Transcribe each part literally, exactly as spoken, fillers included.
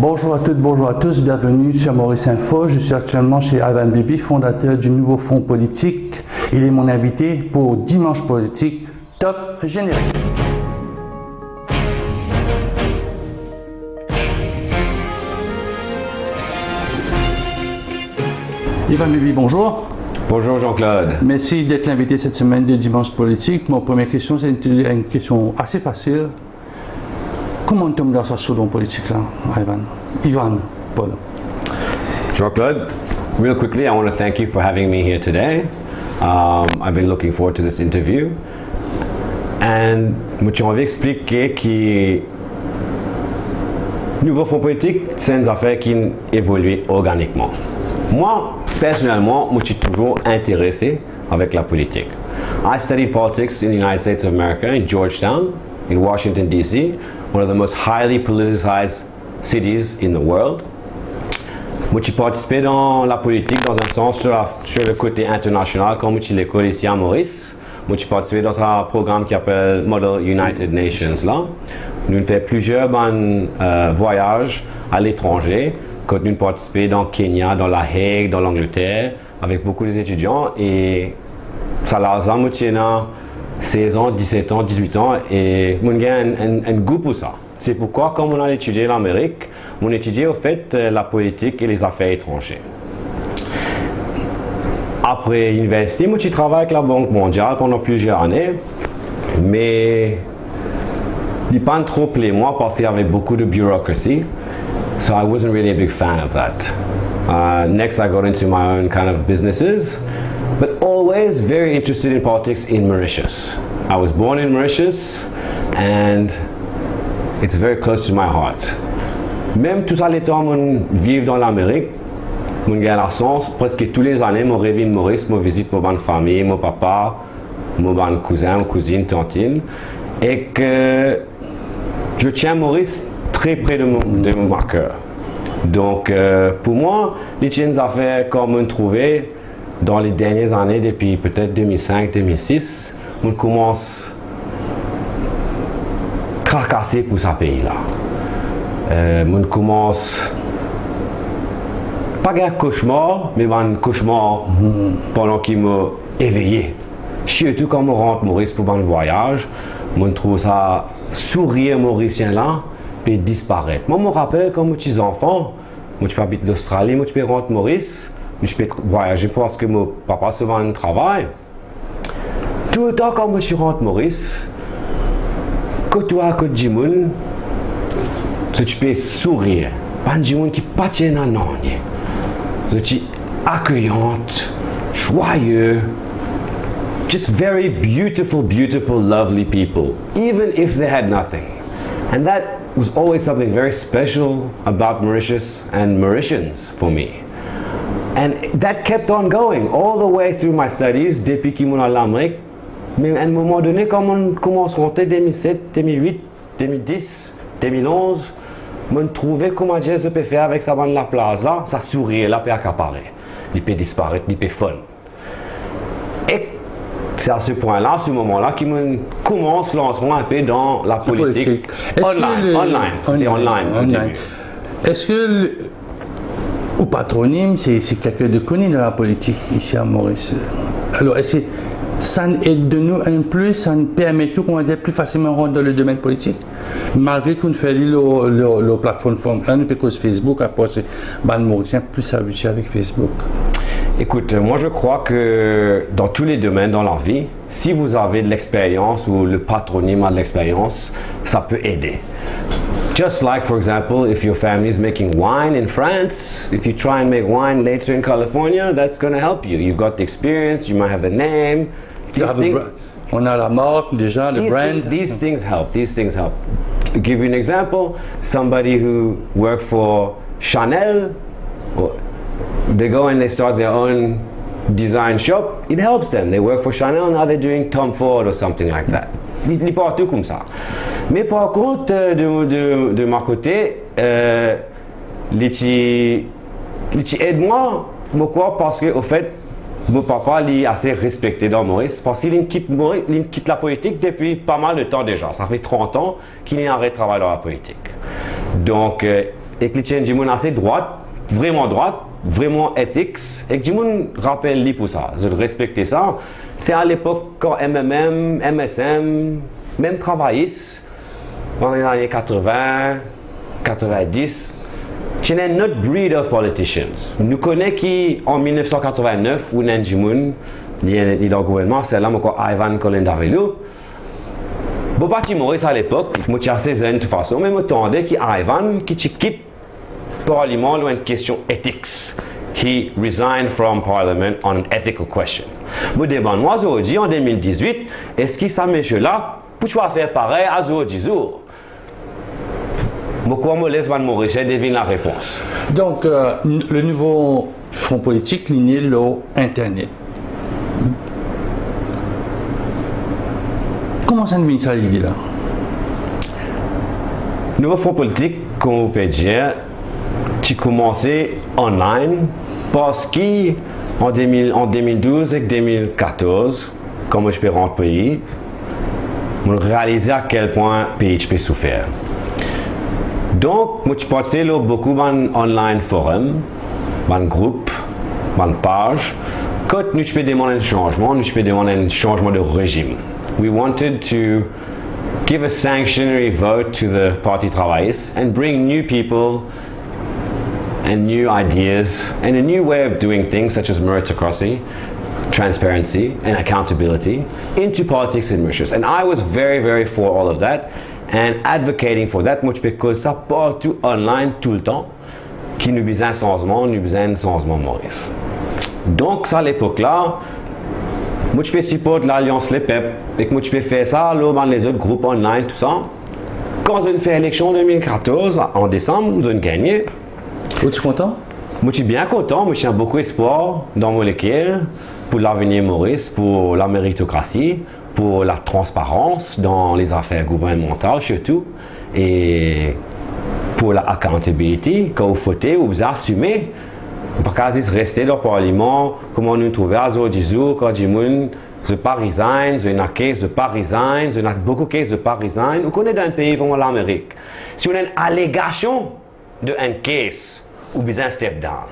Bonjour à toutes, bonjour à tous, bienvenue sur Maurice Info. Je suis actuellement chez Ivan Bibi, fondateur du nouveau fonds politique. Il est mon invité pour Dimanche Politique. Top générique. Ivan Bibi, bonjour. Bonjour Jean-Claude. Merci d'être l'invité cette semaine de Dimanche Politique. Mon première question, c'est une, une question assez facile. Kouma to tom dan sa soulon politik la, Ivan? Ivan, pardon. Jean-Claude, real quickly, I want to thank you for having me here today. Um, I've been looking forward to this interview. And mo ti anvi explike ki nouvo fonds politik, se enn zafer ki evolye organikman. Mwa, personelman, mo ti touzour interese avek lapolitik. I studied politics in the United States of America, in Georgetown, in Washington, D C, one of the most highly politicized cities in the world. Mo ti partisipe dan lapolitik dan enn sans sur la, sur le kote internasional, kan mo ti lekol isi a Moris. Mo ti partisipe dan sa program ki apel Model United Nations la. Nou'nn fer plizier bann, euh, vwayaz aletranze, kot nou'nn partisipe dan Kenya, dan La Hague, dan Langleter, avek boukou de zetidian, e sa laz la, mo ti ena sez an, diset an, dizwit an, e mo'nn gagn enn, enn, enn gou pou sa. Se poukwa, kan mo'nn al etidie Lamerik, mo'nn etidie, anfet, euh, lapolitik e lezafer etranze. Apre liniversite, mo ti travay avek Labank Mondial pandan plizier ane, me li pa'nn tro ple mwa parski ave boukou de bureaucracy, so I wasn't really a big fan of that. Uh, next, I got into my own kind of businesses, but always very interested in politics in Mauritius. I was born in Mauritius, and it's very close to my heart. Mem tou sa letan mo'nn viv dan Lamerik, mo'nn gagn lasans, preske tou lezane, mo revinn Moris, mo vizit mo bann fami, mo papa, mo bann kouzin, mo kouzinn, tantinn, ek je tiens Maurice très près de mon, de ma cœur. Donk, euh, pou mwa, li ti enn zafer kan mo'nn trouve dan le dernie zane, depi petet de mil sink, de mil sis, mo'nn koumans trakase pou sa pei la. Euh, mo'nn koumans pa gagn kosmar, me bann kosmar pandan ki mo eveye. Sirtou kan mo rant Moris pou bann vwayaz, mo'nn trouv sa sourir morisien la pe disparet. Mwa, mo rapel kan mo ti zanfan, mo ti pe abit Lostrali, mo ti pe rant Moris, mo ti pe vwayaze parski mo papa souvan travay. Toultan kan mo ti rant Moris, kot ou al kot dimoun, zot ti pe sourir. Bann dimoun ki pa ti ena nanye. Zot ti accueillante, joyeux, just very beautiful, beautiful, lovely people, even if they had nothing. And that was always something very special about Mauritius and Mauritians for me. And that kept on going all the way through my studies, depi ki mo'nn al Lamerik. Me enn moman done, kan mo'nn koumans rant de mil set, de mil wit, de mil dis, de mil onz, mo'nn trouve kouma dir zot pe fer avek sa bann laplaz la, sa sourir la pe akapare. Li pe disparet, li pe fonn. E se a se pwin la, se moman la, ki mo'nn koumans lans mwa inpe dan lapolitik. Lapolitik. Eski online, le- online, c'était online, online au début. Eski le- ou patronim, c'est, c'est quelqu'un de connu dans la politique ici à Maurice. Alors, est-ce que ça aide de nous un plus, ça nous permet tout, comment dire, plus facilement rentrer dans le domaine politique, malgré qu'on fait le, le, le plateforme, hein, nous, parce que Facebook, après, c'est, ben, Mauricien plus habitué avec Facebook. Écoute, moi je crois que dans tous les domaines dans la vie, si vous avez de l'expérience ou le patronyme a de l'expérience, ça peut aider. Just like, for example, if your family is making wine in France, if you try and make wine later in California, that's going to help you. You've got the experience, you might have the name. These things, on a la marque déjà, le brand. These things help. These things help. Give you an example, somebody who worked for Chanel, they go and they start their own design shop, it helps them. They work for Chanel, now they're doing Tom Ford or something like that. Li, li partou koumsa. Me par kont, euh, de, de, de ma kote, euh, li ti, li ti ed mwa, pourkwa? Parski, ofet, mo papa, li ase respekte dan Moris, parski li kit Moris, li kit lapolitik depi pa mal de tan deza. Sa fer trant an ki li aret travay dan lapolitik. Donk, euh, ek li ti enn dimoun ase drwat, vreman drwat, vreman ethics, ek dimoun rapel li pou sa, zot respekte sa. Se a lepok kan M M M, M S M, mem travayis, dan lane katreven, katreven-dis, ti ena enn lot breed of politicians. Nou kone ki an mil nef san katreven-nef, ou ena enn dimoun, li, li dan gouvernman, sela mo krwar Ivan Kolendarilou. Mo pa ti Moris a lepok, mo ti ase zenn toufason, me mo tande ki Ivan, ki ti kit parliman lor enn kestion ethics. He resigned from parliament on an ethical question. Mo demann mwa zordi, an de mil dizwit, eski sa misie la pou ti fer parey a zordi zour? Mo krwar mo les bann Morisien devinn larepons. Donk, euh, n- le nouvo fron politik, li ne lor internet. Kouma sa vinn sa lide la? Nouvo fron politik, kouma ou pe dir, ti koumanse online, parski an de mil, an de mil douz ek de mil katorz, kan mo ti pe rant pei, mo realize a kel pwin pei ti pe soufer. Donk, mo ti partisipe lor boukou bann online forum, bann group, bann paz, kot nou ti pe demann enn sanzman, nou ti pe demann enn sanzman de rezim. We wanted to give a sanctionary vote to the Parti Travayis and bring new people and new ideas and a new way of doing things, such as meritocracy, transparency, and accountability, into politics in Mauritius. And I was very, very for all of that and advocating for that, mo ti pe koz sa partou online toultan, ki nou bizin sanzman, nou bizin sanzman Moris. Donk, sa lepok la, mo ti pe siport Lalians Lepep, ek mo ti pe fer sa lor bann lezot group online, tousa. Kan zot inn fer eleksion de mil katorz, an desanm, zot inn gagne. Ou ti kontan? Mo ti bien kontan, mo ti ena boukou espwar dan mo leker pou lavenir Moris, pou lameritokrasi, pou latransparans dan lezafer gouvernmantal sirtou, e pou la accountability. Kan ou fote, ou bizin asime. Ou pa kav zis reste dan parliman, kouma nou trouve azordi zour, kan dimoun, zot pa resign, zot ena case, zot pa resign, zot ena boukou case, zot pa resign. Ou kone dan enn pei kouma Lamerik, si ou ena enn alegasion de enn case, ou bizin step down.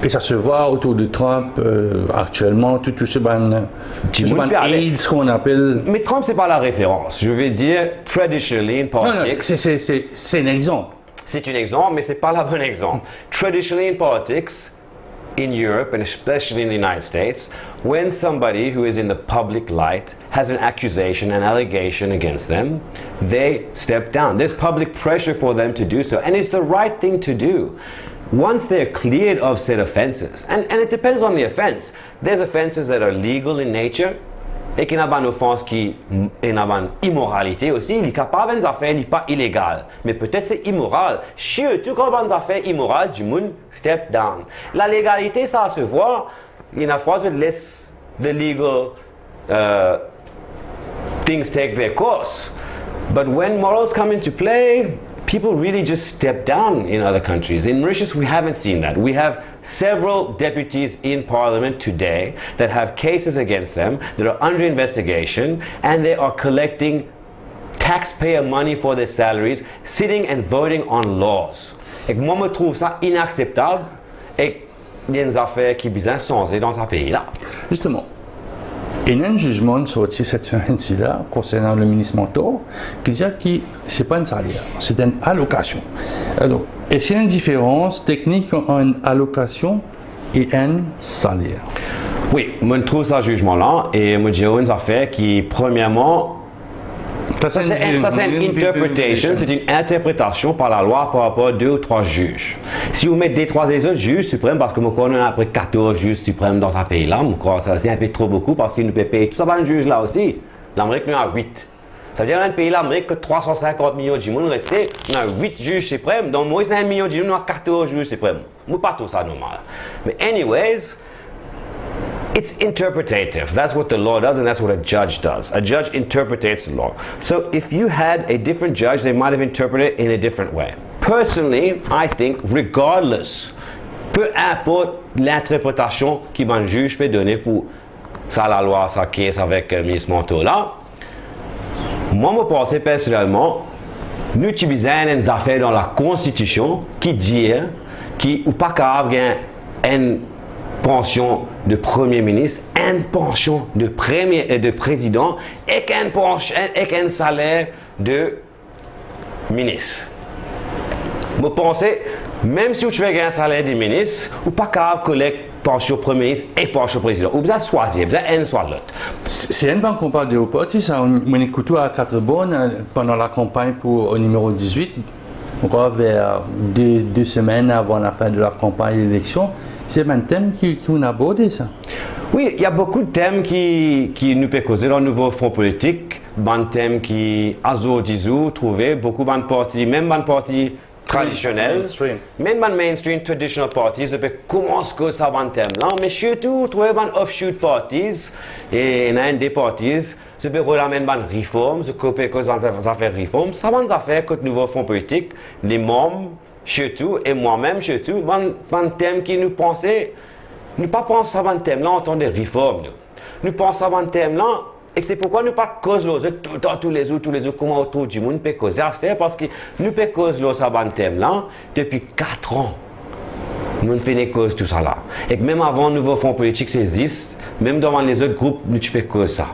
Et ça se voit autour de Trump euh, actuellement, tout, tout ce ban, tout ce Dimoun ban pe ale. Aids qu'on appelle. Mais Trump, c'est pas la référence. Je vais dire, traditionally in Non, non, politics, c'est- c'est c'est- c'est un exemple. c'est un exemple, mais c'est pas le bon exemple. Traditionally in politics, in Europe and especially in the United States, when somebody who is in the public light has an accusation, an allegation against them, they step down. There's public pressure for them to do so, and it's the right thing to do. Once they're cleared of said offenses, and, and it depends on the offense. There's offenses that are legal in nature, ek ena bann ofans ki, ena bann imoralite osi, li kapav enn zafer, li pa ilegal, me petet se imoral. Sirtou kan bann zafer imoral, dimoun step down. Lalegalite, sa se vwa, ena fwa zot les the legal uh, things take their course. But when morals come into play, people really just step down in other countries. In Mauritius, we haven't seen that. We have several deputies in parliament today that have cases against them that are under investigation, and they are collecting taxpayer money for their salaries, sitting and voting on laws. Ek mwa, mo trouv sa inakseptab, ek li enn zafer ki bizin sanze dan sa pei la. Justement, il y a un jugement sorti cette semaine-ci là concernant le ministre Mentor qui dit que c'est pas une salaire, c'est une allocation. Alors, est-ce qu'il y a une différence technique entre une allocation et un salaire? Wi, mo trouv sa zizman la, e mo dir enn zafer ki, premierman, Ça, sa se enn, sa se enn interpretation, se enn interpretasion par lalwa par rapor de ou trwa ziz. Si ou met de trwa lezot ziz siprem, parski mo krwar nou ena apre katorz ziz siprem dan sa pei la, mo krwar sa se enn pe tro boukou, parski nou pe pey tou sa bann ziz la osi. Lamerik nou ena wit. Savedir, dan enn pei Lamerik kot trwa san sinkant milion dimoun reste, nou ena wit ziz siprem. Dan Moris, ena enn milion dimoun, nou ena katorz ziz siprem. Mo pa trouv sa normal. But anyways, it's interpretative. That's what the law does, and that's what a judge does. A judge interprets the law. So if you had a different judge, they might have interpreted it in a different way. Personally, I think, regardless, peu importe l'interprétation ki bann ziz pe done pou sa lalwa, sa case avek, euh, minis Mentor la, mwa, mo panse personelman, Nou ti bizin enn zafer dan lakonstitision ki dir ki ou pa kapav gagn enn pansion de premie minis, enn pansion de premie, eh, de prezidan, ek enn pans-, ek enn saler de minis. Mo panse, mem si ou ti pe gagn saler de minis, ou pa kapav kolek pansion premie minis e pansion prezidan. Ou bizin swazir, bizin enn swa lot. Se, se enn bann konba de ou parti sa. Mo'nn ekout ou a Quatre Bornes, eh, pandan lakanpagn pou, o nimero dizwit, ankor ver de, de semenn avan lafin de lakanpagn eleksion. Se bann tem ki, ki ou'nn aborde sa. Wi, ena boukou tem ki, ki nou pe koze dan nouvo fron politik, bann tem ki azordi zour, trouve boukou bann parti, mem bann parti tradisionel, mainstream, mem bann mainstream traditional parties, zot pe koumans koz sa bann tem la, me sirtou trouve bann offshoot parties, e ena enn de parties, zot pe rod amenn bann reform, zot pe koz bann zafer reform, sa bann zafer kot nouvo fron politik, lemanm sirtou, e mwa mem sirtou, bann, bann tem ki nou panse, nou pa pran sa bann tem la antan de reform, nou. Nou pran sa bann tem la, e se poukwa nou pa koz lor zot toultan, toulezour, toulezour, kouma otour dimoun pe koze aster, parski nou pe koz lor sa bann tem la depi kat an. Nou'nn fini koz tousala. Ek mem avan nouvo fron politik ti existe, mem dan bann lezot group, nou ti pe koz sa.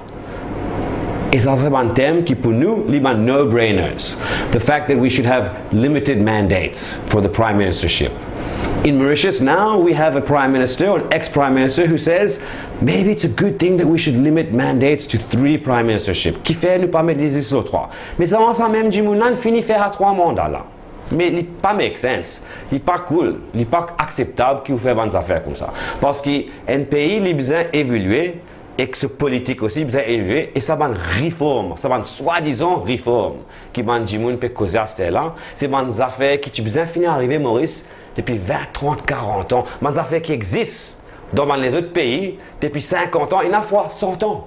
E sa se bann tem ki pou nou, li bann no-brainers. The fact that we should have limited mandates for the prime ministership. In Mauritius now, we have a prime minister or an ex-prime minister who says, "Maybe it's a good thing that we should limit mandates to three prime ministership." Kifer nou pa met li zis lor trwa? Me sa, sa mem dimoun la fini fer sa trwa manda la. Me li pa make sense, li pa cool, li pa akseptab ki ou fer bann zafer koumsa. Parski enn pei, li bizin evolie, ek so politik osi bizin evolie, e sa bann reform, sa bann swadizan reform ki bann dimoun pe koze aster la, se bann zafer ki ti bizin fini arive Moris depi vin, trant, karant an. Bann zafer ki existe dan bann lezot pei depi sinkant an, ena fwa san an.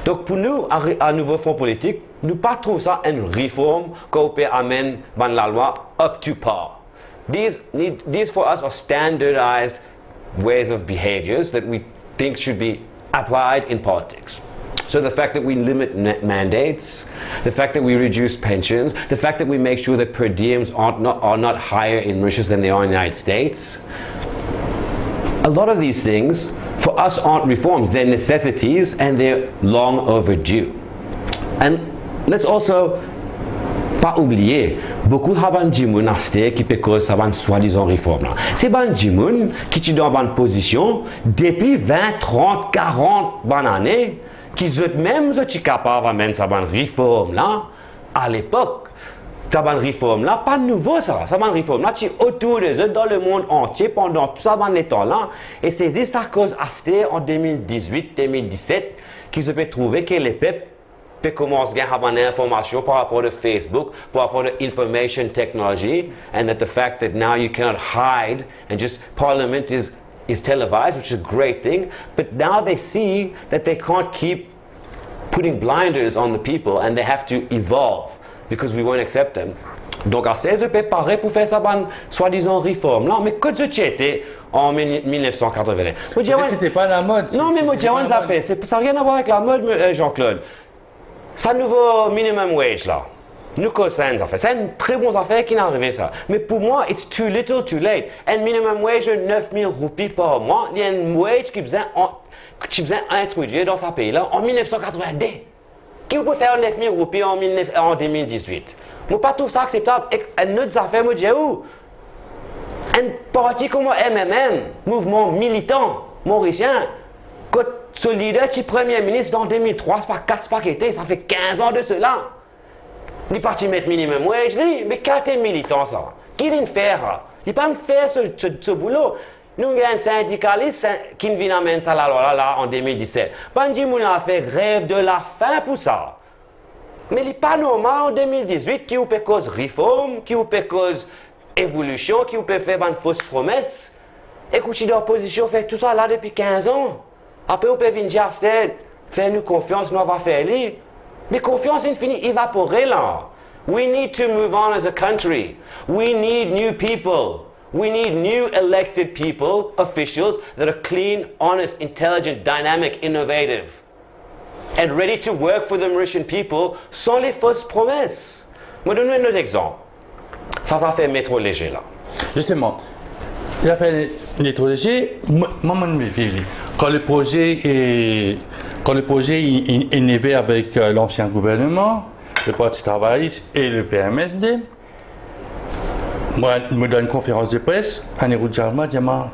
Donk pou nou, a, a nouvo fron politik, nou pa trouv sa enn reform kan ou pe amenn bann lalwa up to par. These need, these for us are standardized ways of behaviors that we think should be applied in politics. So the fact that we limit ma-, mandates, the fact that we reduce pensions, the fact that we make sure that per diems aren't not, are not higher in Mauritius than they are in the United States, a lot of these things for us aren't reforms, they're necessities and they're long overdue. And let's also pa oubliye, boukou sa bann dimoun aster ki pe koz sa bann swadizan reform la, se bann dimoun ki ti dan bann pozision depi vin, trant, karant bann ane, ki zot mem zot ti kapav amenn sa bann reform la alepok. Sa bann reform la pa nouvo sa. Sa bann reform la ti otour de zot dan lemond antie pandan tou sa bann letan la. E se zis akoz aster an de mil dizwit, de mil diset, ki zot pe trouve ki lepep pe koumans gagn sa bann informasion par rapor de Facebook, par rapor de information technology, and that the fact that now you cannot hide and just parliament is, is televised, which is a great thing, but now they see that they can't keep putting blinders on the people and they have to evolve because we won't accept them. Donk, aster zot pe pare pou fer sa bann swadizan reform la, me kot zot ti ete an mil, mil nef san katrovin-en? Mo dir, Petet se pa lamod, non, se, me se, mo se dir pa enn lamod. Zafer, se, sa nanye a war avek lamod, me, euh, Jean-Claude. Sa nouvo minimum wage la, nou koz sa enn zafer. Sa enn tre bon zafer ki'nn arive sa. Me pou mwa, it's too little, too late. Enn minimum wage de nef mil roupi par mwa, li enn wage ki bizin an-, ki ti bizin introdwir dan sa pei la an mil nef san katrovin-de. Ki ou pou fer ar nef mil roupi an mil nef, an de mil dizwit? Mo pa trouv sa akseptab. Ek enn lot zafer, mo dir ou, enn parti kouma M M M, Mouvman Militan Morisien, kot so lider ti premie minis dan de mil trwa, se pa kat, se pa kete, sa fer kinz an de sela. Li pa ti met minimum wage li, me kalite militan sa? Ki li'nn fer la? Li pa'nn fer so, so, so boulo. Nou gagn sindikalis, sin-, ki'nn vinn amenn sa lalwa la, la, an de mil diset. Bann dimoun la fer grev de lafin pou sa. Me li pa normal an de mil dizwit ki ou pe koz reform, ki ou pe koz evolision, ki ou pe fer bann fos promes, ek ou ti dan pozision fer tousala depi kinz an. Apre ou pe vinn dir aster, fer nou konfians, nou ava fer li. Me konfians inn fini evapore la. We need to move on as a country. We need new people. We need new elected people, officials that are clean, honest, intelligent, dynamic, innovative, and ready to work for the Mauritian people, san lefos promes. Mo donn ou enn lot exanp. Sa zafer metro leger la. Zisteman, zafer metro leger, mwa, mwa, mo, mo vini. Kan le proze, e, kan le proze, i, i, i neve avek, e, lansien gouvernman, le Parti Travayis e le P M S D, mwa, mo dan enn konferans de pres, Anirudh Sharma dir mwa,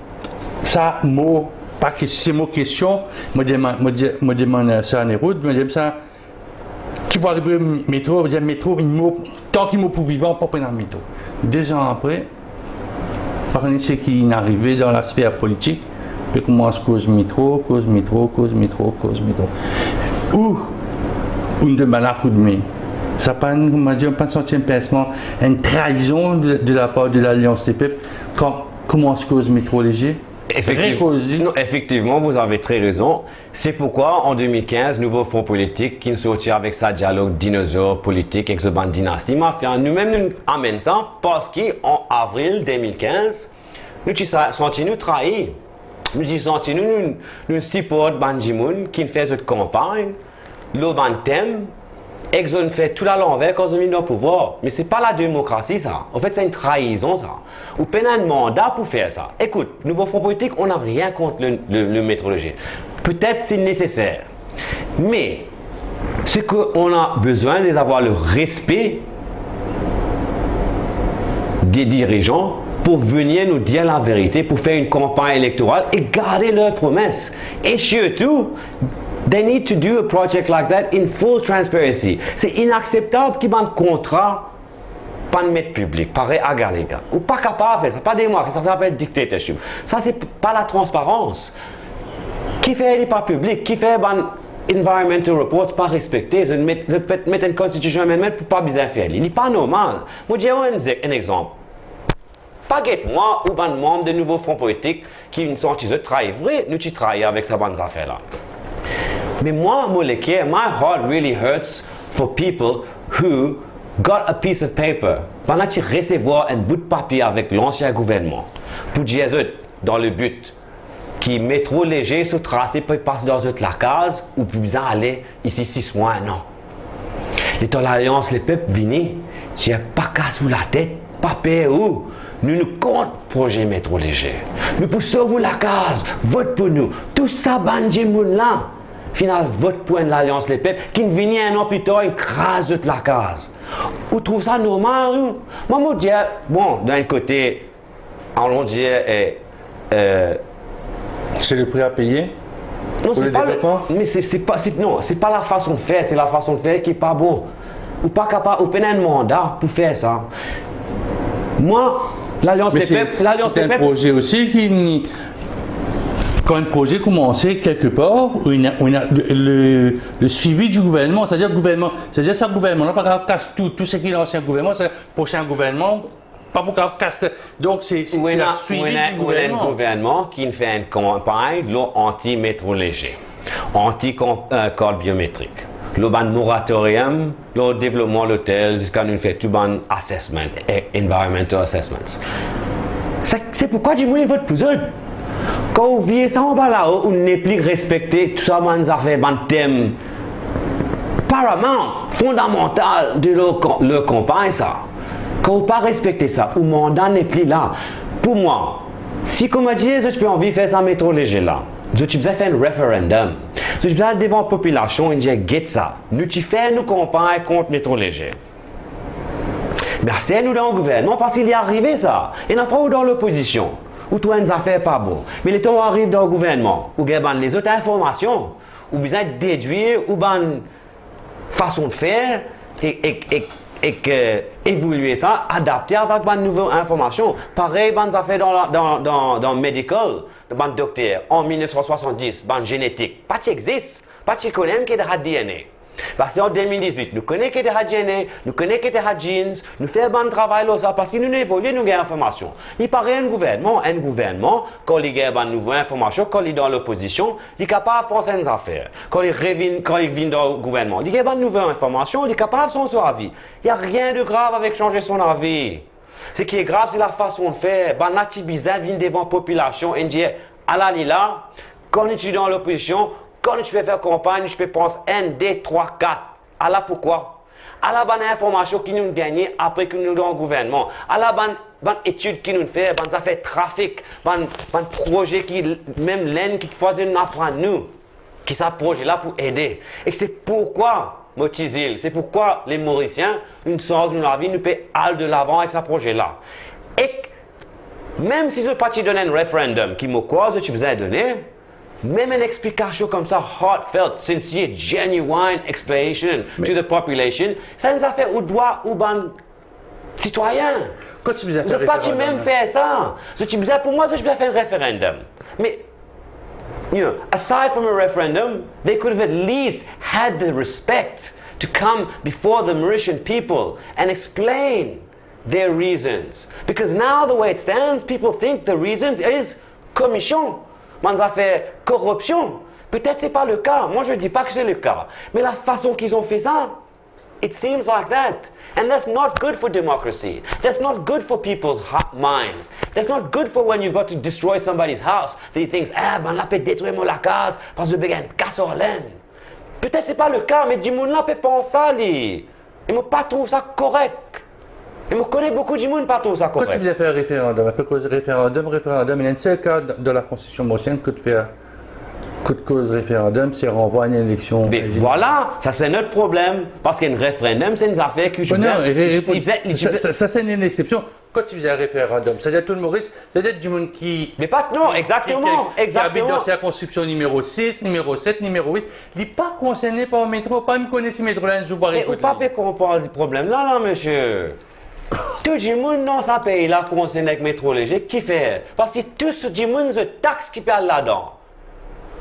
sa mo, pa ki, se mo kestion, mo demann, mo dir, mo demann sa Anirudh, mo dir sa, ki pou arive metro, mo dir metro, inn mor, tanki mo pou vivan, pa pou ena metro. De zan apre, pa kone seki inn arive dan lasfer politik, pe koumans koz metro, koz metro, koz metro, koz metro. Ou, ou donn bann la koudme. Sa pa enn, kouma dir, pa santi enn pinsman, enn traizon de, de lapar de Lalians Lepep, kan koumans koz metro leger? Effectivement, non, effectivement, vous avez très raison. C'est pourquoi, en deux mille quinze, Nouveau Front Politique, ki inn sorti avek sa dialog dinozor politik ek so bann dinasti mafia, nou mem nou amenn sa, parski an avril deux mille quinze, nou ti sa-, santi nou trayi. Nou ti santi nou, nou, nou siport bann dimoun ki inn fer zot kanpagn lor bann tem, ek zot inn fer tou lalanver kan zot vinn dan pouvwar. Me se pa lademokrasi sa. Anfet, se enn traizon sa. Ou pena enn manda pou fer sa. Écoute, Nouveau Front Politique, on n'a rien contre le, le, le métro léger. Peut-être c'est nécessaire. Mais ce qu'on a besoin, c'est d'avoir le respect des dirigeants pour venir nous dire la vérité, pour faire une campagne électorale et garder leurs promesses. Et surtout, they need to do a project like that in full transparency. C'est inacceptable ki bann kontra pa'nn met piblik, parey Agariga. Ou pa kapav fer sa, pa demann, sa, sa apel dictatorship. Sa, se pa latransparans. Kifer li pa piblik? Kifer bann environmental reports pa respekte? Zot met, zot pe met enn constitution amendment pou pa bizin fer li. Li pa normal. Mo dir ou enn ze-, enn exanp. Pa get mwa ou bann manm de Nouveau Front Politique ki inn santi zot trayi. Vre, nou ti trayi avek sa bann zafer la. Me mwa, mo leker, my heart really hurts for people who got a piece of paper. Bann la ti resevwar enn bout papie avek lansien gouvernman pou dir zot, dan le but ki metro leger so trase pe pas dan zot lakaz, ou pou bizin ale isi sis mwa, enn an. Letan Lalians Lepep vini, dir pa kas ou latet, pa per ou. Nou, nou kont proze metro leger. Nou pou sov ou lakaz, vot pou nou. Tou sa bann dimoun la finn al vot pou enn Lalians Lepep, ki'nn vini enn an pli tar, inn kraz zot lakaz. Ou trouv sa normal, ou? Mwa, mo dir, bon, dan enn kote, allons dire, eh, eh, c'est le prix à payer pour le développement? Non, se pa le, me se, se pa, se, non, se pa lafason de fer, se lafason de fer ki pa bon. Ou pa kapav, ou pena enn manda pou fer sa. Mwa, Lalians Lepep, Lalians Lepep. Me se, se enn proze osi ki, kan enn proze koumanse kelkepar, ou ena, ou ena le, le, le suivi du gouvernement, c'est-à-dire gouvernman, c'est-à-dire sa gouvernman la pa kapav kas tou, tou seki lansien gouvernman, se prosin gouvernman pa pou kapav kas. Donk, se, se, se la suivi di gouvernman. Ou ena enn gouvernman ki'nn fer enn kanpagn lor anti-metro leger, anti-, eh, kart biometrik, lor bann moratorium, lor devlopman lotel, ziska nou'nn fer tou bann assessment, eh, environmental assessments. Se, se poukwa dimoun inn vot pou zot. Kan ou vir sa anba lao, ou nepli respekte tou sa bann zafer, bann tem paramount, fondamantal de lor kan-, lor kanpagn sa. Kan ou pa respekte sa, ou manda nepli la. Pou mwa, si, kouma dir, zot ti pe anvi fer sa metro leger la, zot ti bizin fer enn referendum. Zot ti bizin al devan popilasion, inn dir, get sa, nou ti fer nou kanpagn kont metro leger. Me aster nou dan gouvernman, parski li arive sa. Ena fwa ou dan lopozision, ou trouv enn zafer pa bon. Me letan ou ariv dan gouvernman, ou gagn bann lezot informasion, ou bizin dedwir ou bann fason de fer e, e, e, e, eh, evolie sa, adapte avek bann nouvo informasion. Parey bann zafer dan la, dan, dan, dan medical, bann dokter, an mil nef san swasanndis, bann genetik pa ti exist, pa ti kone mem ki ena D N A. Parski an de mil dizwit, nou kone ki ena D N A, nou kone ki ena genes, nou fer bann travay lor sa, parski nou, nou evolie, nou gagn informasion. Li parey enn gouvernman, enn gouvernman, kan li gagn bann nouvo informasion, kan li dan lopozision, li kapav pans enn zafer. Kan li revinn, kan li vinn dan gouvernman, li gagn bann nouvo informasion, li kapav sanz so avi. Y a rien de grav avek sanz son avi. Seki grav, se lafason de fer. Bann la ti bizin vinn devan popilasion e dir, ala li la, kan nou ti dan lopozision, kan nou ti pe fer kanpagn, nou ti pe pans enn, de, trwa, kat. Ala poukwa. Ala bann informasion ki nou gagne apre ki nou dan gouvernman. Ala bann, bann etid ki nou fer, bann zafer trafik, bann, bann proze ki mem lenn ki fwa zot aprann nou ki sa proze la pou ede. E se pourkwa, mo ti dir, se pourkwa le Morisien, nou sanz nou lavi, nou pe al de lavan avek sa proze la. E mem si zot pa ti donn enn referendum, ki mo krwar zot ti bizin donn, mem enn explikasion koumsa, heartfelt, sincere, genuine explanation to the population, sa enn zafer ou drwa ou bann sitwayin. Kot ti bizin fer referandom? Zot pa ti mem fer sa. Zot ti bizin, pou mwa, zot ti bizin fer enn referandom. Me, you know, aside from a referendum, they could have at least had the respect to come before the Mauritian people and explain their reasons. Because now the way it stands, people think the reasons is komision, bann zafer koripsion. Petet se pa le ka. Moi, je dis pas que c'est le cas. Mais la façon qu'ils ont fait ça, it seems like that. And that's not good for democracy. That's not good for people's ha-, minds. That's not good for when you've got to destroy somebody's house, that he thinks, "Ah, bann la pe detrir mo lakaz, parski zot pe gagn kas ar lenn." Petet se pa le ka, me dimoun la pe pans sa, li. E mo pa trouv sa korek. E mo kone boukou dimoun pa trouv sa korek. Kot ti bizin fer referandom? Apre koz referandom, referandom, ena enn sel ka dan, dan lakonstitisyon morisienn kot fer, kot koz referandom, se ranvway enn eleksion. Me vwala, sa se enn lot problem, parski enn referandom, se enn zafer ki... Non, non, re-, re-, sa, sa, sa se enn eksepsion. Kot ti bizin referandom? Savedir tou Moris, savedir dimoun ki... Me pa, non, ki, ki, ki abit dan sirkonskripsion nimero sis, nimero set, nimero wit, li pa konserne par metro, pa mem kone si metro la enn zour pou ariv kot li. E ou pa pe konpran problem la, la, misie. Tou dimoun dan sa pei la konserne ek metro lezer, kifer? Parski tou dimoun zot tax ki pe al ladan.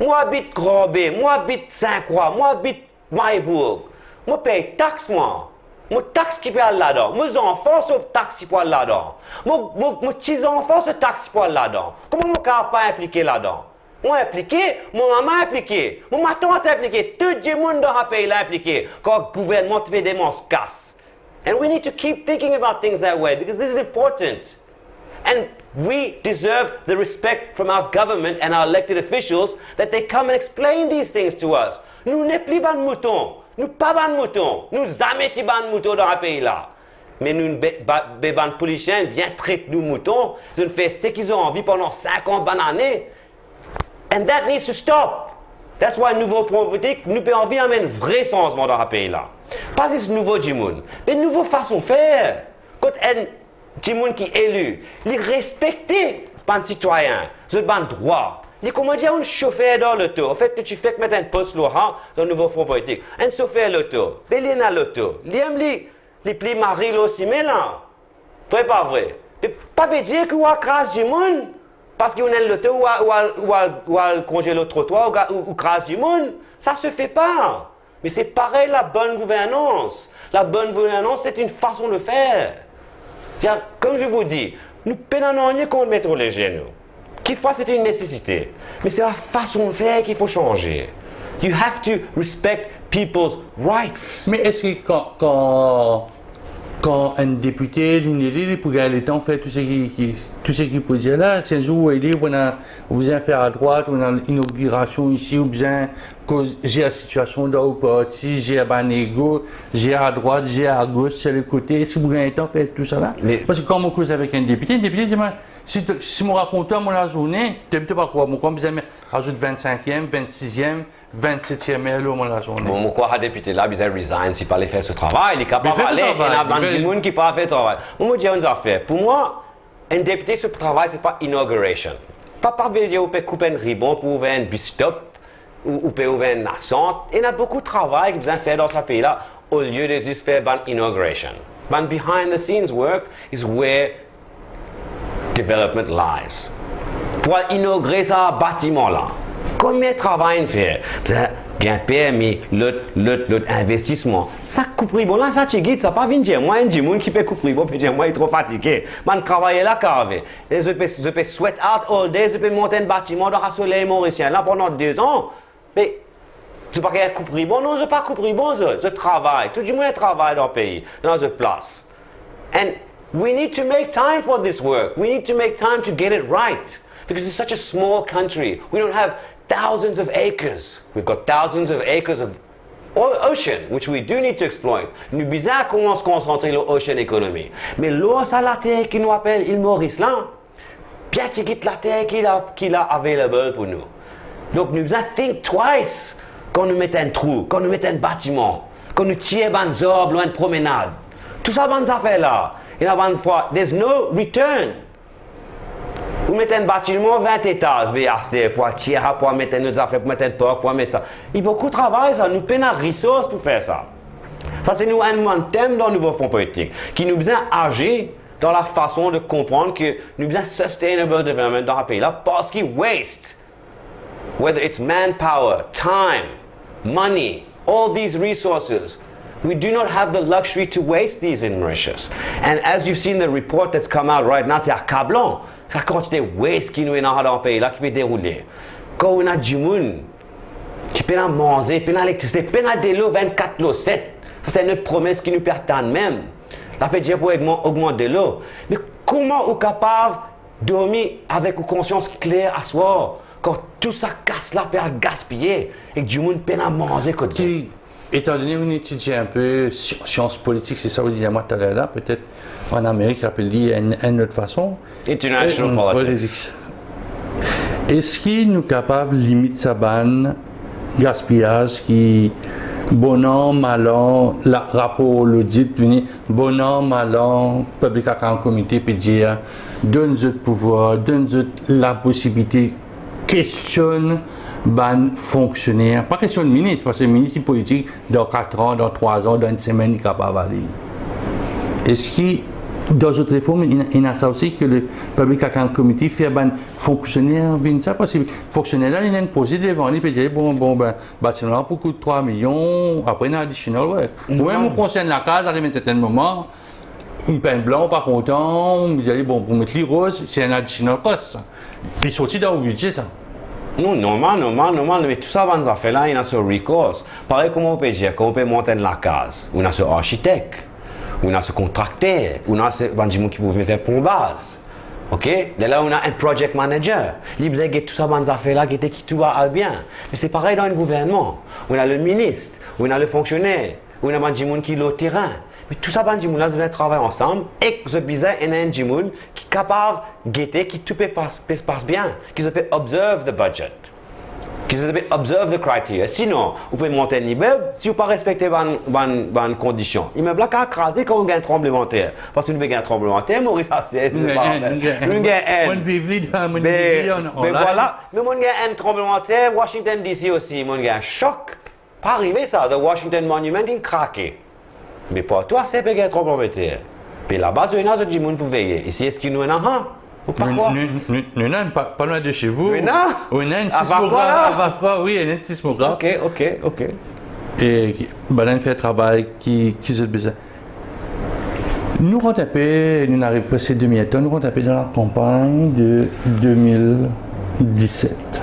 Mo abit Granbe, mo abit Sint Krwa, mo abit Mahe-Bourg. Mo pey tax, mwa. Mo tax ki pe al ladan. Mo zanfan so tax ki pou al ladan. Mo, mo, mo ti zanfan so tax ki pou al ladan. Kouma mo kapav pa inplike ladan? Mo inplike, mo mama inplike, mo matant inplike, tou dimoun dan sa pei la inplike, kan gouvernman ti pe demans kas. And we need to keep thinking about things that way, because this is important. And we deserve the respect from our government and our elected officials that they come and explain these things to us. Nou nepli bann mouton. Nou pa bann mouton. Nou zame ti bann mouton dan sa pei la. Me nou be-, ba-, be bann politisien bien tret nou mouton. Zot fer seki zot anvi pandan sink an, bann ane. And that needs to stop. That's why Nouvo Front Politik, nou pe anvi amenn vre sanzman dan sa pei la. Pa zis nouvo dimoun, me nouvo fason fer. Kot enn dimoun ki eli, li respekte bann sitwayin, zot bann drwa. Li kouma dir enn sofer dan loto. Anfet, nou ti fek met enn post lor sa dan Nouvo Front Politik. Enn sofer loto, be li ena loto. Li mem li, li pli mari lor sime la. Vre pa vre? Me pa ve dir ki ou al kraz dimoun, parski ou ena enn loto, ou al, ou al, ou al, ou al konze lor trotwar, ou ga-, ou, ou kraz dimoun. Ça se fait pas. Mais c'est pareil, la bonne gouvernance. La bonne gouvernance, c'est une façon de faire. C'est-à-dire, comme je vous dis, nou pena nanye kont metro lezer nou. Kikfwa se enn nesesite, me se lafason de fer ki fo sanze. You have to respect people's rights. Me eski kan, kan, kan enn depite, li, li, li pou gagn letan fer tou seki, ki, tou seki pou dir la, si enn zour ou eli, ou ena, ou bizin fer adrwat, ou ena inogirasion isi, ou bizin koz, zer sitiasion dan ou parti, zer bann ego, zer adrwat, zer agos, zer lekote, eski pou gagn letan fer tou sa la? Me parski kan mo koz avek enn depite, enn depite dir mwa, si to, si mo rakont twa mo lazourne, to, to pa krwar mwa, kan bizin azout vennsinkiem, vennsiziem, vennsetiem er lor mo lazourne. Bon, mo krwar sa depite la bizin resign, si pa li fer so travay, li kapav ale, ena bann dimoun ki pa fer travay. Bon, mo dir enn zafer. Pou mwa, enn depite so travay, se pa inauguration. Pa, pa ve dir ou pe koup enn ribon pou ouver enn bus stop, ou, ou pe ouver enn lasant. Ena boukou travay ki bizin fer dan sa pei la, olie de zis fer bann inauguration. Bann behind the scenes work is where development lies. Pou al inaugure sa batiman la, konbien travay inn fer? Bizin gagn permi, lot, lot, lot investisman. Sa koup ribon la, sa ti git, sa pa vinn dir mwa, enn dimoun ki pe koup ribon pe dir mwa li tro fatige. Bann travayer la kave. E zot pe, zot pe sweat out all day, zot pe mont enn batiman dan sa soley morisien la pandan de zan. Me zot pa kapav koup ribon? Non, zot pa koup ribon, zot, zot travay. Tou dimoun travay dan pei, dan zot plas. And we need to make time for this work. We need to make time to get it right. Because it's such a small country. We don't have thousands of acres. We've got thousands of acres of O-, ocean, which we do need to exploit. Nou bizin koumans konsantre lor ocean economy. Me lor sa later ki nou apel Ile Moris la, bien tigit later ki la, ki la available pou nou. Donk nou bizin think twice kan nou met enn trou, kan nou met enn batiman, kan nou tir bann zarb lor enn promenad. Tou sa bann zafer la, ena bann fwa, there's no return. Ou met enn batiman vin etaz, be aster pou al tir sa, pou al met enn lot zafer, pou met enn park, pou al met sa. Li boukou travay sa, nou pena resous pou fer sa. Sa se nou enn bann tem dan nouvo fon politik, ki nou bizin azir dan lafason de konprann ke nou bizin sustainable development dan sa pei la, parski waste, whether it's manpower, time, money, all these resources, we do not have the luxury to waste these in Mauritius. And as you've seen the report that's come out right now, se akablan, sa kantite waste ki nou ena dan pei la ki pe deroule. Kan ou ena dimoun ki pena manze, pena elektrisite, pena delo vennkat lor set, sa se enn lot promes ki nou pe atann mem. La pe dir pou ogman-, ogmant delo. Me kouma ou kapav dormi avek ou konsians kler aswar, kan tou sa kas la pe al gaspiye, ek dimoun pena manze kot zot? Etandone ou etidie inpe si-, sians politik, se sa ou dir mwa taler la, petet an Amerik, apel li enn, enn lot fason. International Eh, politics. Eski nou kapav limit sa bann gaspiyaz ki bon an, mal an, la, rapor lodit vini, bon an, mal an, Public Account Committee pe dir, donn zot pouvwar, donn zot laposibilite kestionn bann fonksioner, pa kestionn minis, parski minis li politik, dan kat an, dan trwa an, dan enn semenn, li kapav ale. Eski dan zot reform, ena, ena sa osi, ke le Public Account Committee fer bann fonksioner vinn sa? Parski fonksioner la, li ena enn proze devan li, li pe dir, bon, bon, ben, batiman la pou kout trwa milion, apre ena additional work. Ou mem, ou konstri enn lakaz, ariv enn sertenn moman, ou pinn blan, ou pa kontan, ou dir, bon, pou met li roz, se enn additional cost. Li sorti dan ou bidze sa. Non, normal, normal, normal, me tou sa bann zafer la, ena so recourse. Parey kouma ou pe dir, kan ou pe mont enn lakaz, ou ena so arkitek, ou ena so kontrakter, ou ena se bann dimoun ki pou vinn fer plombaz. Ok? Lerla ou ena enn project manager. Li bizin get tou sa bann zafer la, gete ki tou va al bien. Me se parey dan enn gouvernman. Ou ena le minis, ou ena le fonksioner, ou ena bann dimoun ki lor terin. Me tou sa bann dimoun la, zot bizin travay ansam, ek zot bizin ena enn dimoun ki kapav gete ki tou pe pas, pe pas bien, ki zot pe observe the budget, ki zot pe observe the criteria. Sinon, ou pe mont enn imeb, si ou pa respekte bann, bann, bann kondision, imeb la kav kraze kan ou gagn tranblemanter. Parski nou pe gagn tranblemanter, Moris asiz, nou pa, nou gagn enn. Mo'nn viv li, mo'nn viv li an, be vwala, me mo'nn gagn enn tranblemanter, Washington D C osi, mo'nn gagn sok. Pa arive sa, the Washington Monument inn krake. Me partou asiz pe gagn tranblemanter. Pe laba zot ena zot dimoun pou veye. Isi, eski nou ena sa? Ou pa krwar? Nou, nou, nou, nou ena, pa, pa lwin de chez vous. Nou ena? Ou ena enn sismograf, Avakwa la? Avakwa, wi, ena enn sismograf. Ok, ok, ok. E ki, bann fer travay ki, ki zot bizin. Nou rant inpe, nou ariv preske demi-tan, nou rant inpe dan lakanpagn de de mil diset.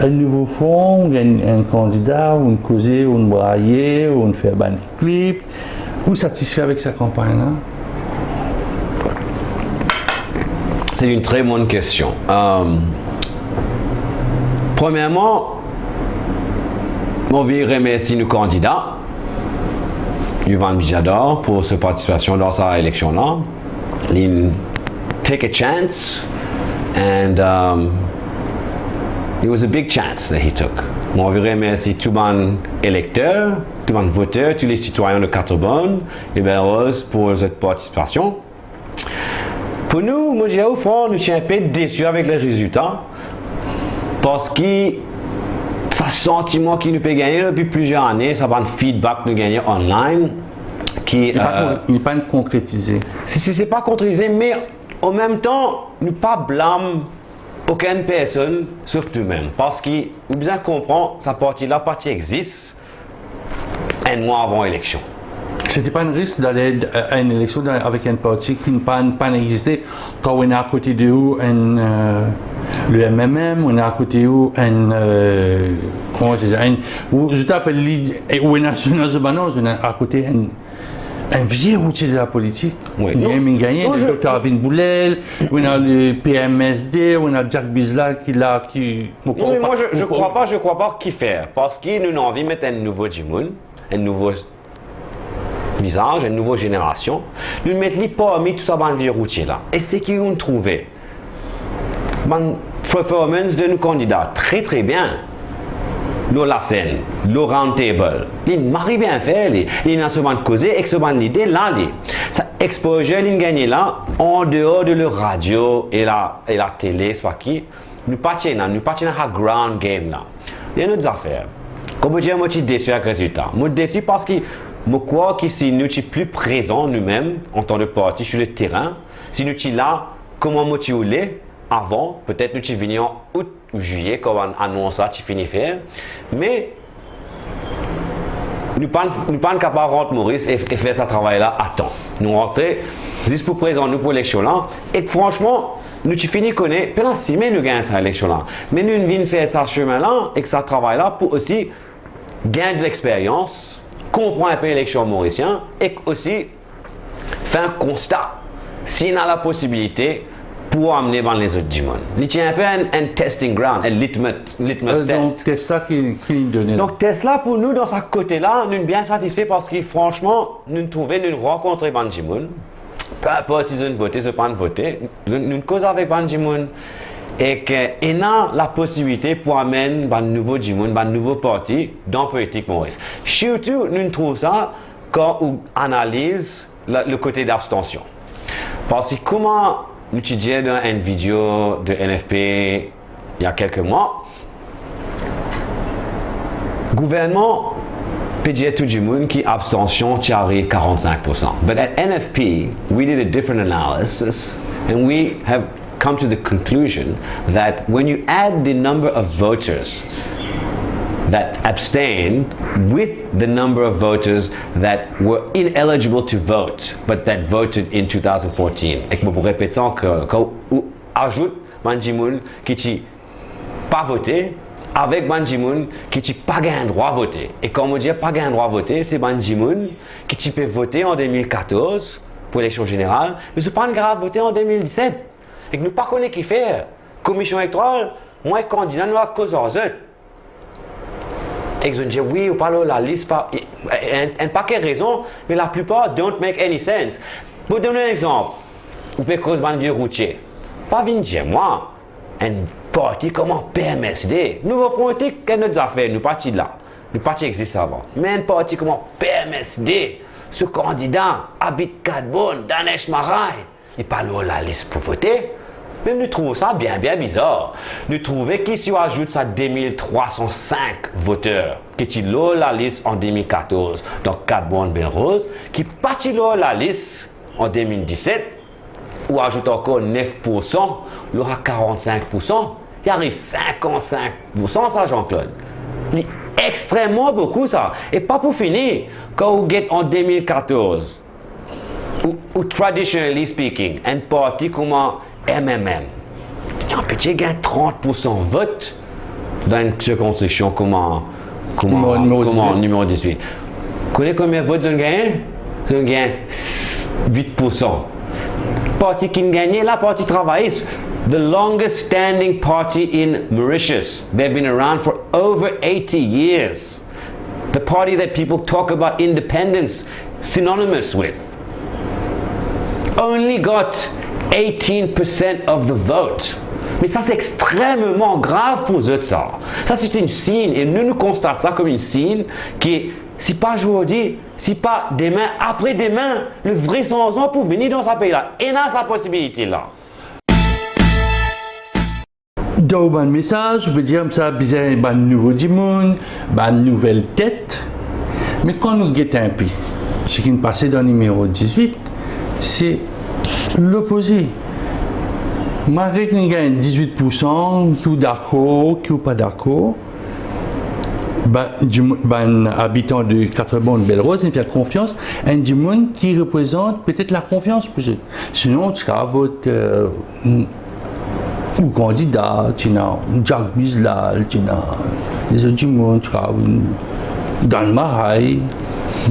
Enn nouvo fon, enn, enn kandida, ou'nn koze, ou'nn braye, ou'nn fer bann klip. Ou satisfe avek sa kanpagn la? C'est une très bonne question. Euh, premièrement, mo anvi remersi nou kandida, Youvane Bijador, pou so partisipasion dan sa eleksion la. Li take a chance and, um, it was a big chance that he took. Mo anvi remersi tou bann elekter, tou bann voter, tou le sitwayin de Quatre-Bornes e Belle-Rose pou zot partisipasion. Pou nou, mo dir ou fran, nou ti inpe desi avek le rezilta, parski sa santiman ki nou pe gagne depi plizier ane, sa bann feedback nou gagne online, ki, li pa, euh, kon-, li pa konkretize. Si, si, se pa konkretize, me an mem tan, nou pa blam okenn personn, sof noumem. Parski ou bizin konpran, sa parti la pa ti exist enn mwa avan eleksion. Se ti pa enn risk dale a enn eleksion dan, avek enn parti ki pa, pa existe, kan ou ena akote de ou enn, euh, le M M M, ou ena akote ou enn, euh, kouma dir, enn, ou, zot apel li, e ou ena, ou ena zot bann, ou ena akote enn, Un vieux routier de la politique. Oui. Il Non. aime gagner, Non, le je- docteur Avin Boulel, on a le P M S D, on a Jack Bizla qui est là, qui... Non, mais moi, je, je crois pas, je crois pas ki fer. Parski nou anvi met enn nouvo dimoun, enn nouvo vizaz, enn nouvo zenerasion. Nou met li parmi tou sa bann vie routier la. E seki nou trouve, bann performance de nou kandida, tre, tre bien. Lor lasenn, lor round table. Li mari bien fer li. Li ena so bann koze ek so bann lide la li. Sa exposure li gagne la, an deor de le radio e la, e la tele, swa ki, nou pa ti ena, nou pa ti ena sa ground game la. Li enn lot zafer. Kouma mo dir, mo ti desi avek rezilta. Mo desi parski mo krwar ki si nou ti pli prezan noumem, antan de parti, sur le terrain, si nou ti la, kouma mo ti oule, avan, petet nou ti vini an out ou zilye, kan bann anons la ti fini fer, me nou pa, nou pa kapav rant Moris e, e fer sa travay la atan. Nou rantre zis pou prezant nou pou eleksion la, e fransman, nou ti fini kone, pena sime nou gagn sa eleksion la, me nou vinn fer sa semin la ek sa travay la pou osi gagn de lexperyans, konpran inpe eleksion morisien, ek osi fer enn konsta, si ena laposibilite pou amne bann lezot dimoun. Li ti inpe enn, enn testing ground, enn litmus, litmus Euh, donc, test. c'est ça qui, qui nous donne. Donk, test la pou nou, dan sa kote la, nou bien satisfe parski, fransman, nou trouve, nou rankontre bann dimoun, pe inport si zot vote, zot pa vote, nou, nou koz avek bann dimoun, e ki ena laposibilite pou amenn bann nouvo dimoun, bann nouvo parti dan politik Moris. Sirtou, nou trouv sa kan ou analiz la, le kote labstansion. Parski kouma nou ti dir dan enn video de N F P il y a quelques mois, gouvernman pe dir tou dimoun ki abstansion ti ariv karant-sink pour cent. But at N F P, we did a different analysis and we have come to the conclusion that when you add the number of voters that abstained with the number of voters that were ineligible to vote but that voted in two thousand fourteen, ek mo pou repet sa ankor, kan ou azout bann dimoun ki ti pa vote avek bann dimoun ki ti pa gagn drwa vote. E kan mo dir pa gagn drwa vote, se bann dimoun ki ti pe vote an de mil katorz pou eleksion zeneral, me zot pa kapav vote an de mil diset. Ek nou pa kone ki fer. Komisyon elektoral, mwa ek kandida, nou al koz ar zot. Ek zot dir, wi, ou pa lor lalis, pa, enn, enn paket rezon, me laplipar don't make any sense. Mo donn ou enn exanp. Ou pe koz bann vie routier. Pa vinn dir mwa, enn parti kouma P M S D, nouvo politik, enn lot zafer, nou pa ti la. Nou pa ti existe avan. Me enn parti kouma P M S D, so kandida abit Katborn, Danesh Marais, li pa lor lalis pou vote. Me nou trouv sa bien, bien bizar. Nou trouve ki si ou azout sa de mil trwa san sink voter ki ti lor lalis an de mil katorz, dan Katborn Bel Rose, ki pa ti lor lalis an de mil diset, ou azout ankor nef pour san lor sa karant-sink pour san, li ariv sinkant-sink pour san sa, Jean-Claude. Li extrememan boukou sa. E pa pou fini, kan ou get an de mil katorz, ou, ou traditionally speaking, enn parti kouma M M M, li anpe ti gagn trant pour san vot dan enn sirkonskripsion kouma, kouma, Nimero, nimero kouma dizuit. Nimero dizuit. Kone konbien vot zot gagne? Zot gagne wit pour san. Parti ki gagne la, Parti Travayis, the longest standing party in Mauritius. They've been around for over eighty years. The party that people talk about independence synonymous with only got eighteen percent of the vote. Me sa, se extrememan grav pou zot sa. Sa, se enn sign, e nou, nou konstat sa kom enn sign ki si pa zordi, si pa demin, apre demin, le vre sanzman pou vini dan sa pei la. Ena sa posibilite la. Dan ou bann mesaz, ou pe dir sa bizin bann nouvo dimoun, bann nouvel tet. Me kan nou get inpe, seki pase dan nimero dizuit, se lopoze. Malgre ki nou gagn dizuit pour san, ki ou dakor, ki ou pa dakor, ba-, dimoun, bann abitan de Katborn Bel Rose, inn fer konfians enn dimoun ki reprezant petet lakonfians pou zot. Sinon, ti kapav vot, euh, ou kandida, ti ena Jack Bizla, ti ena lezot dimoun, ti kapav, Dan Marais.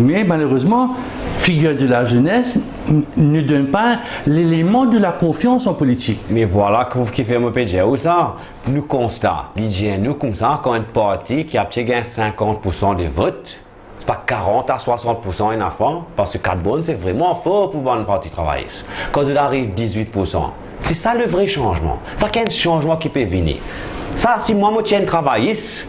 Me malerezman, figir de la jeunesse n-, ne donne pas l'élément de la confiance en politique. Me vwala ki, ki fer mo pe dir ou sa. Nou konsta, li dir nou koumsa, kan enn parti ki abitie gagn sinkant pou san de vot, se pa karant a swasant pou san ena fer, parski Kat Brown se vreman for pou bann parti travayis. Kan zot ariv dizwit pou san, se sa le vre sanzman. Sa ki enn sanzman ki pe vini. Sa, si mwa mo ti enn travayis,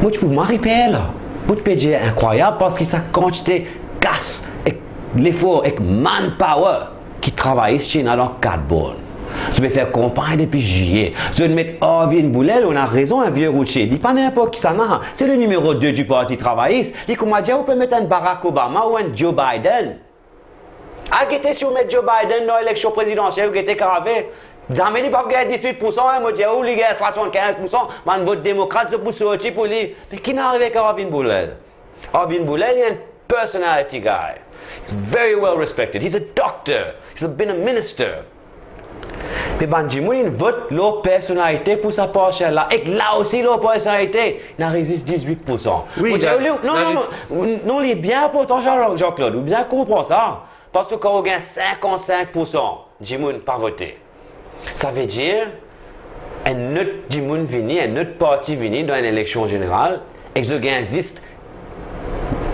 mo ti pou mari per la. Mo ti pe dir inkrwayab, parski sa kantite kas ek lefor ek manpower ki travayis ti ena dan Kat Brown. Zot pe fer kanpagn depi ziye. Zot met Arvin Boolell, ou ena rezon, enn vie routier. Li pa ninport kisannla. Se le nimero de di Parti Travayis. Li kouma dir ou pe met enn Barack Obama ou enn Joe Biden. Al gete si ou met Joe Biden dan eleksion prezidansiel, ou gete ki ava. Zame li pa pou gagn dizwit pou san, en, mo dir ou, li gagn swasannkinz pou san. Bann vot demokrat, zot pou sorti pou li. Me ki inn arive ek Arvin Boolell? Arvin Boolell, li enn personality guy. He's very well respected. He's a doctor. He's been a minister. Me bann dimoun inn vot lor personalite pou sa parti la. Ek la osi lor personalite, inn ariv zis dizwit pou san. Wi, mo dir la, ou, non, la, non, non, non, li bien inportan, Jean, Jean-Claude, ou bien konpran sa. Parski kan ou gagn sinkant-sink pou san dimoun pa vote, savedir enn lot dimoun vini, enn lot parti vini dan enn eleksion zeneral, ek zot gagn zis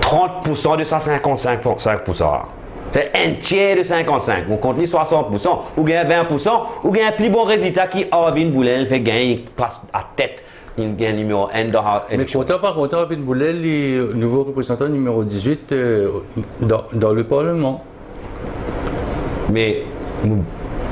trant pou san de sa sinkant-sink pou san. Se enn tier de sinkant-sink, ou kont li swasant pou san, ou gagn vin pou san, ou gagn pli bon rezilta ki Arvin Boolell fek gagn, li pas atet, li gagn nimero enn dan, me eleksion. Kontan pa kontan, Arvin Boolell, li nouvo reprezantan nimero dizwit, euh, dan, dan le parleman. Me mo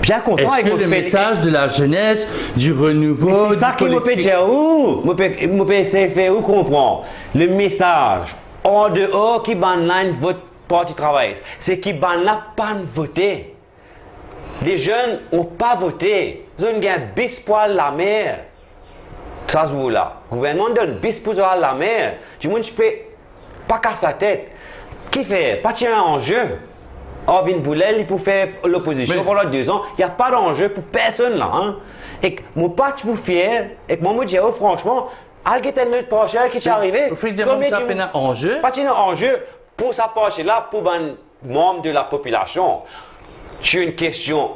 bien kontan. Est-ce que le message de la jeunesse, du renouveau, du collectif? Me se sa ki mo pe dir ou, mo pe, mo pe esey fer ou konpran. Le mesaz, an deor ki bann la inn vot Parti Travayis, se ki bann la pa'nn vote. Les jeunes ont pas voté. Zot inn gagn bis pou al lamer. Sa zour la, gouvernman donn bis pou zot al lamer. Dimoun ti pe pa kas latet. Kifer? Pa ti ena anze. Arvin Boolell, li pou fer lopozision pandan de zan. Y a pas d'anze pou personn la, en. Ek mo pa ti pou fier, ek mwa mo dir ou fransman, al gete enn lot parti ki ti arive. Ou finn dir mwa sa pena anze? Pa ti ena anze pou sa parti la, pou bann manm de lapopilasion. Ti enn kestion,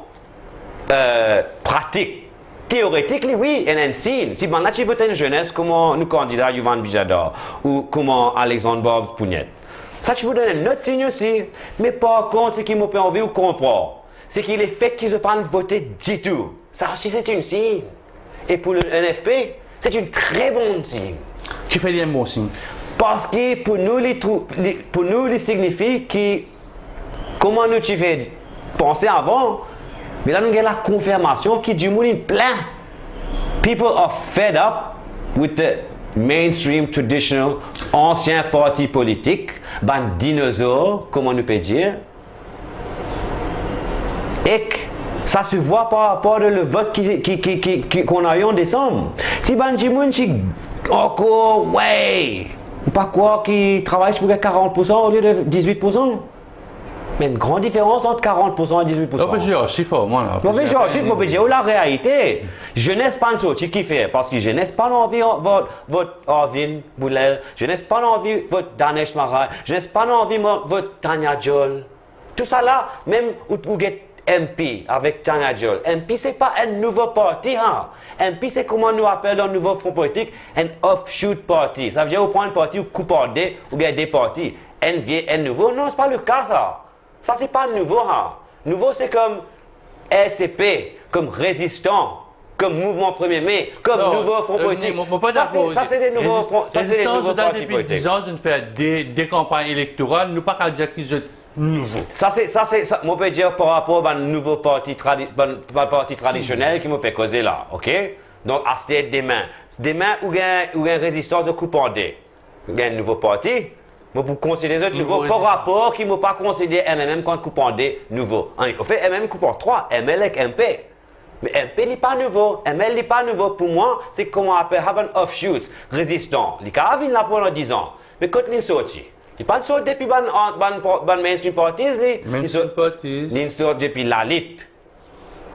euh, pratik. Teoretik li, wi, ena enn sign. Si bann la ti vot enn zenes kouma nou kandida Youvane Bijadar ou kouma Alexandre Borb-Pounyet, sa ti pou donn enn lot sign osi. Me par kont, seki mo pe anvi ou konpran, seki lefet ki zot pa'nn vote ditou, sa osi se enn sign. E pou le N F P, se enn tre bon sign. Kifer li enn bon sign? Parski pou nou, li trou-, li, pou nou, li signifi ki, kouma nou ti pe panse avan, me la nou gagn lakonfirmasion ki dimoun inn plin. People are fed up with the mainstream, traditional, ansien parti politik, bann dinozor, kouma nou pe dir. Ek sa se vwa par rapor de le vot ki, ki, ki, ki, ki, qu'on a eu en décembre. Si bann dimoun ti ankor, wey, ou pa krwar ki travay ti pou gagn karant pou san olie de dizwit pou san? Me enn gran diferans ant karant pou san e dizwit pou san. Non, pe dir sif, mwa la. Non, pe dir sif, mo pe dir ou larealite. Zenes pa'nn sorti, kifer? Parski zenes pa'nn anvi vot, vot Arvin Boolell. Zenes pa'nn anvi vot Danesh Marais. Zenes pa'nn anvi mo-, vot Tanya Joll. Tousala, mem ou, ou get M P avek Tanya Joll. M P se pa enn nouvo parti, ha. M P se kouma nou apel dan nouvo fron politik, enn offshoot parti. Savedir ou pran enn parti, ou koup an de, ou gagn de parti. Enn vie, enn nouvo. Non, se pa le ka sa. Sa se pa nouvo, ha. Nouvo se kom R C P, kom Rezistan, kom Mouvman Premie Me, kom Nouvo Fron Politik. Non, euh, mo, mo pa dakor. Sa se, sa se de nouvo fron, sa se de nouvo parti politik. Rezistan, zot la depi diz an, zot fer de, de kanpagn elektoral, nou pa kav dir ki zot nouvo. Sa se, sa se, sa, mo pe dir par rapor bann nouvo parti tradi-, bann, bann parti tradisionel ki mo pe koze la, ok? Donk, aster, demin. Demin, ou gagn, ou gagn Rezistans, ou koup an de. Ou gagn nouvo parti, mo pou konsidere zot nouvo par rapor ki mo pa konsidere M M M kan koup an de nouvo. An, anfet, M M M koup an trwa, M L ek M P. Me M P li pa nouvo, M L li pa nouvo. Pou mwa, se kouma apel sa bann offshoots, Rezistan. Li kav vinn la pandan diz an. Me kot li'nn sorti? Li pa'nn sorti depi bann, bann, bann mainstream parties, li. Li sort, li'nn sorti depi Lalit.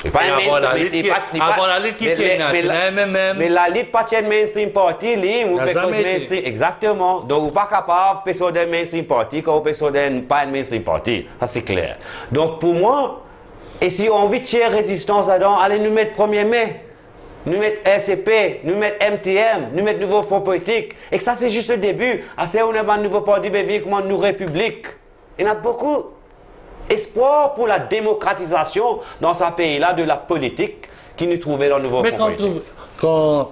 Li pa enn mainstream, li pa, li pa, avan lalit ki ti ena, ti ena M M M. Me lalit pa ti enn mainstream party, li, ou pe koz mainstream, exakteman. Donk, ou pa kapav pe sort enn mainstream party, kan ou pe sort enn, pa enn mainstream party. Sa, se kler. Donk, pou mwa, e si ou anvi tir rezistans ladan, ale nou met Premie Me, nou met R C P, nou met M T M, nou met Nouvo Fron Politik. E sa, se zis le debi. Aster, ou ena bann nouvo parti, be vini kouma Nou Repiblik. Ena boukou espwar pou la demokratizasion dan sa pei la de la politik ki nou trouve dan Nouvo Fron Politik. Me kan,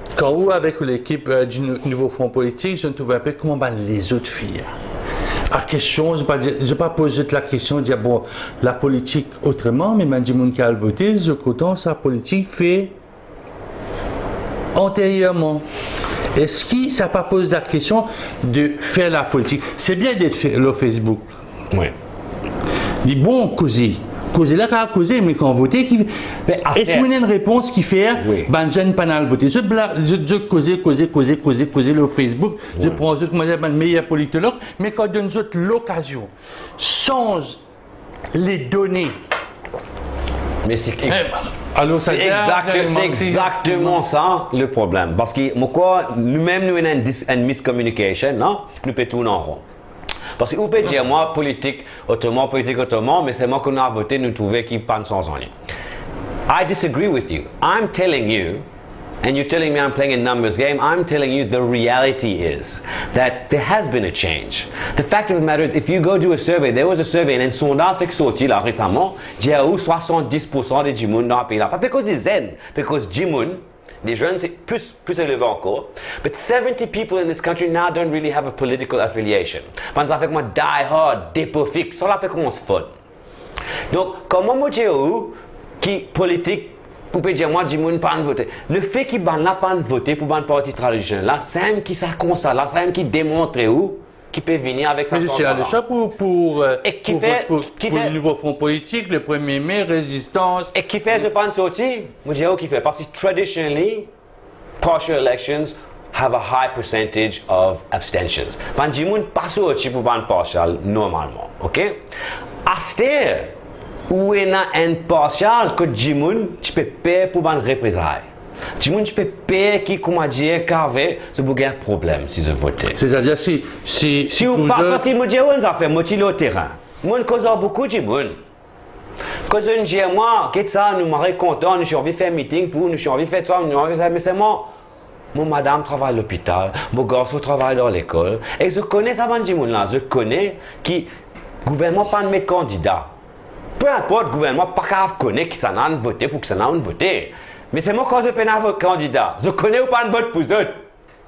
kan, kan ou avek ou lekip, euh, di Nou-, Nouvo Fron Politik, zot trouv inpe kouma bann lezot fer. Lakestion, zot pa dir, zot pa poz zot lakestion, dir, bon, lapolitik otreman, me bann dimoun ki al vote, zot kontan sa politik fer anterierman. Eski sa pa poz lakestion de fer lapolitik? Se bien de fer lor Facebook. Wi. Li bon koze. Koze la kapav koze, me kan vote ki... Be, aster, eski ou ena enn repons ki fer, wi, bann zenn pa'nn al vote? Zot bla-, zot, zot koze, koze, koze, koze, koze lor Facebook, wi, zot pran zot kouma bann meyer politolog, me kan donn zot lokazion sanz les données. Me se ex-, eh, alors, se exakte-, se exakteman sa le problem. Parski mo krwar, nou mem, nou ena enn dis-, enn miscommunication, non? Nou pe tourn an ron. Parski ou pe dir mwa politik otreman, politik otreman, me selman kan nou al vote, nou trouve ki pa'nn sanz nanye. I disagree with you. I'm telling you, and you're telling me I'm playing a numbers game, I'm telling you the reality is that there has been a change. The fact of the matter is, if you go do a survey, there was a survey, enn sondaz fek sorti la resaman, dir ou swasanndis poursan de dimoun dan pei la, pa pe koz zenn, pe koz dimoun, les jeunes, c'est plus, plus élevé encore, but seventy people in this country now don't really have a political affiliation. Bann zafer kouma die hard, depo fix, sa la pe koumans fonn. Donk, kouma mo dir ou ki politik, ou pe dir mwa dimoun pa'nn vote. Lefe ki bann la pa'nn vote pou bann parti tradisionel la, samem ki sa konstat la, samem ki demontre ou ki pe vini avek sa sanzman la. Me se sa pou, pou, euh, e ki pou fer, vot pou, ki pou fer, le Nouvo Fron Politik, le Premie Me, Rezistans. E ki fer zot pa'nn sorti? Mo dir ou ki fer, parski traditionally, partial elections have a high percentage of abstentions. Bann dimoun pa sorti pou bann partial normalman, ok? Aster, ou ena enn partial kot dimoun ti pe per pou bann reprezay. Dimoun ti pe per ki, kouma dir, kave, zot pou gagn problem si zot vote. Setadir si, si, si ou pa, parski mo dir ou enn zafer, mo ti lor terin. Mo'nn koz ar boukou dimoun. Kan zot inn dir mwa, get sa, nou mari kontan, nou ti anvi fer miting pou ou, nou ti anvi fer twa, nou anvi fer sa, me selman, mo madam travay lopital, mo garson travay dan lekol, e zot kone sa bann dimoun la, zot kone ki gouvernman pa'nn met kandida. Pe inport, gouvernman pa kapav kone kisannla inn vote pou kisannla inn vote. Me selman kan zot pena vot kandida, zot kone ou pa'nn vot pou zot.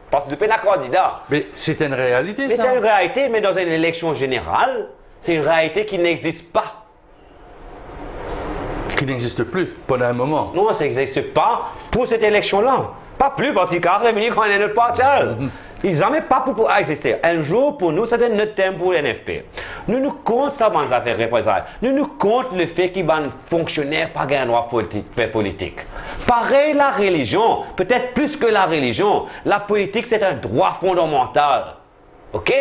Parski zot pena kandida. Me se enn realite, sa. Me se enn realite, me dan enn eleksion zeneral, se enn realite ki n'existe pas. Qui n'existe plus pendant un moment. Non, sa existe pa pou set eleksion la. Pa pli, parski li kapav revini kan ena enn lot partial. Mhm. Li zame pa pou, pou existe. Enn zour, pou nou, se enn lot term pou N F P. Nou, nou kont sa bann zafer reprezay. Nou, nou kont lefe ki bann fonksioner pa gagn drwa politik, fer politik. Parey larelizion, petet plis ki larelizion, lapolitik, se enn drwa fondamantal. Ok?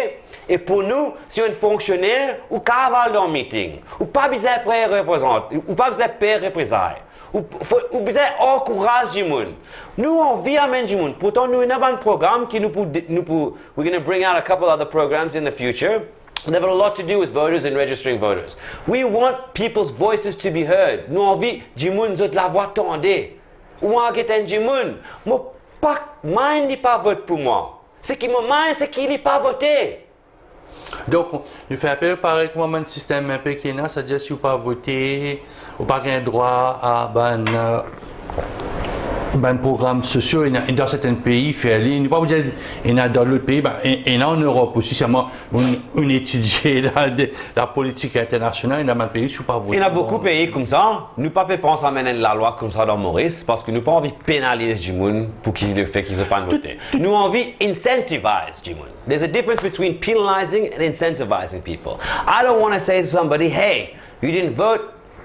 E pou nou, si ou enn fonksioner, ou kapav al dan miting. Ou pa bizin per reprezant-, ou pa bizin per reprezay. Ou, fo, ou bizin ankouraz dimoun. Nou anvi amenn dimoun. Pourtan, nou ena bann program ki nou pou de-, nou pou, we're gonna bring out a couple other programs in the future that have a lot to do with voters and registering voters. We want people's voices to be heard. Nou anvi dimoun zot lavwa tande. Ou al get enn dimoun, mo pa mind li pa vot pou mwa. Seki mo mind, seki li pa vote. Donk, nou fer inpe parey kouma bann sistem inpe ki ena, setadir si ou pa vote, ou pa gagn drwa a bann, euh, bann program sosio, ena, dan sertin pei fer li, nou pa pou dir ena dan lot pei, ba, e-, ena an Erop osi, selman, ou'nn, ou'nn etidie la, de, lapolitik internasional, ena bann pei si ou pa vote. Ena boukou pei koumsa, nou pa pe pans amenn enn lalwa koumsa dan Moris, parski nou pa anvi penaliz dimoun pou ki lefe ki zot pa'nn vote. Nou anvi incentivize dimoun. There's a difference between penalizing and incentivizing people. I don't wanna say to somebody, "Hey, you didn't vote,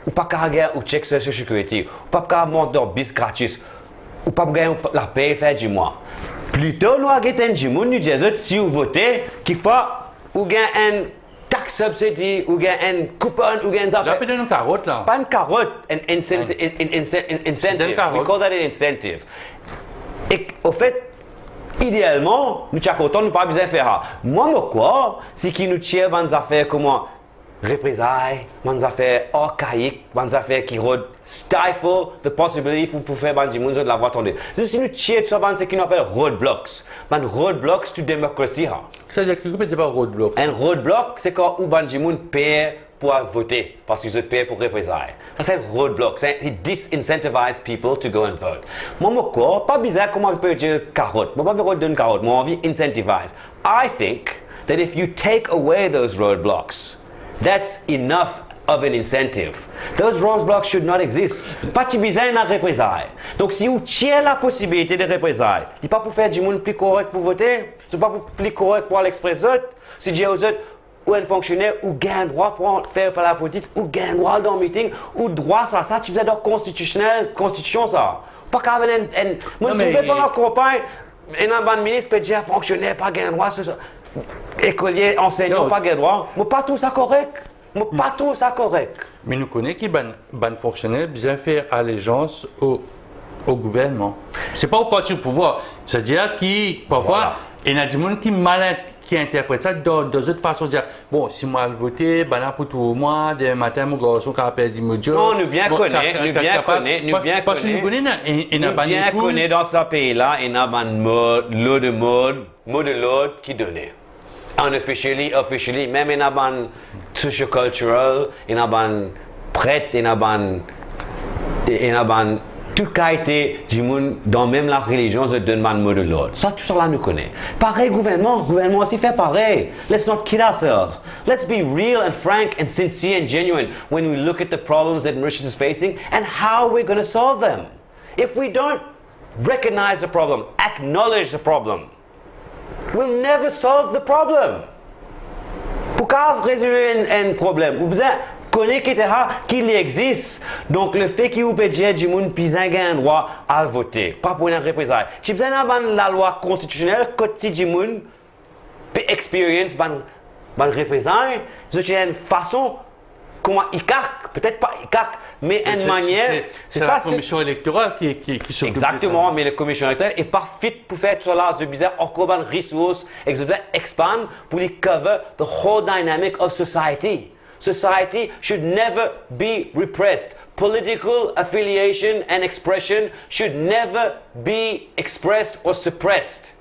ou pa kapav gagn ou check Social Security, ou pa kapav mont dan bis gratis, ou pa pou gagn ou lapey fin di mwa." Plito nou al get enn dimoun, nou dir zot, si ou vote, kifwa ou gagn enn tax subsidy, ou gagn enn coupon, ou gagn enn zafer. La pe donn enn karot la. Pa enn karot, enn incentive, enn, enn, enn, enn, incentive. We call that an incentive. E, ofet, idealman, nou ti a kontan, nou pa bizin fer sa. Mwa, mo krwar, si ki nou tir bann zafer kouma reprezay, bann zafer arkaik, bann zafer ki rod stifle the possibility pou, pou fer bann dimoun zot lavwa tande. Zis si nou tir tou sa bann seki nou apel roadblocks. Bann roadblocks to democracy, ha. Savedir ki, ki pe dir par roadblocks? Enn roadblock, se kan ou bann dimoun per pou al vote, parski zot per pou reprezay. Sa se enn roadblock, sa, it disincentivize people to go and vote. Mwa, mo krwar, pa bizin kouma pe dir karot. Mo pa pe donn karot, mo anvi incentivize. I think that if you take away those roadblocks, that's enough of an incentive. Those roadblocks should not exist. Pa ti bizin ena reprezay. Donk, si ou tir laposibilite de reprezay, li pa pou fer dimoun pli korek pou vote, li pa pou pli korek pou al expres zot, si dir zot, ou enn fonksioner, ou gagn drwa pou fer pale politik, ou gagn drwa al dan miting, ou drwa sa, sa ti bizin dan konstitisionel, konstitision sa. Pa kav enn, enn, mo trouve pandan kanpagn, ena bann minis pe dir fonksioner pa gagn drwa, so, so, ekolie, ansegnan pa gagn drwa. Mo pa trouv sa korek. Mo pa trouv sa korek. Me nou kone ki bann, bann fonksioner bizin fer alezans o, o gouvernman. Se pa o parti o pouvwar. Savedir ki, parfwa, ena dimoun ki mal int-, ki interpret sa dan, dan zot fason dir, bon, si mo al vote, bann la pou trouv mwa, demin matin mo garson kav perdi mo job. Non, nou bien kone, nou bien kone, nou bien kone. Parski nou kone, ena, ena bann ekouz. Nou bien kone dan sa pei la, ena bann mod, lo de mod, mo de lord ki done. Unofficially, officially, mem ena bann sociocultural, ena bann pret, ena bann, ena bann tou kalite dimoun dan mem larelizion, zot donn bann mo de lord. Sa, tou sa la nou kone. Parey gouvernman, gouvernman osi fer parey. Let's not kid ourselves. Let's be real and frank and sincere and genuine when we look at the problems that Mauritius is facing and how we're gonna solve them. If we don't recognize the problem, acknowledge the problem, we'll never solve the problem. Pou kav rezoud enn, enn problem, ou bizin kone ki te sa, ki li exist. Donk, lefe ki ou pe dir dimoun bizin gagn drwa al vote, pa pou ena reprezay. Ti bizin ena bann lalwa konstitisionel kot ti dimoun pe experience bann, bann reprezay, zot ti ena enn fason kouma ICAC, petet pa ICAC, me enn manier, se, se sa, se lakomision elektoral ki, ki, ki s'occupe de sa. Exactement, me lakomision elektoral e pa fit pou fer tou sa la, zot bizin ankor bann resours, ek zot bizin expand pou li cover the whole dynamic of society. Society should never be repressed. Political affiliation and expression should never be expressed or suppressed.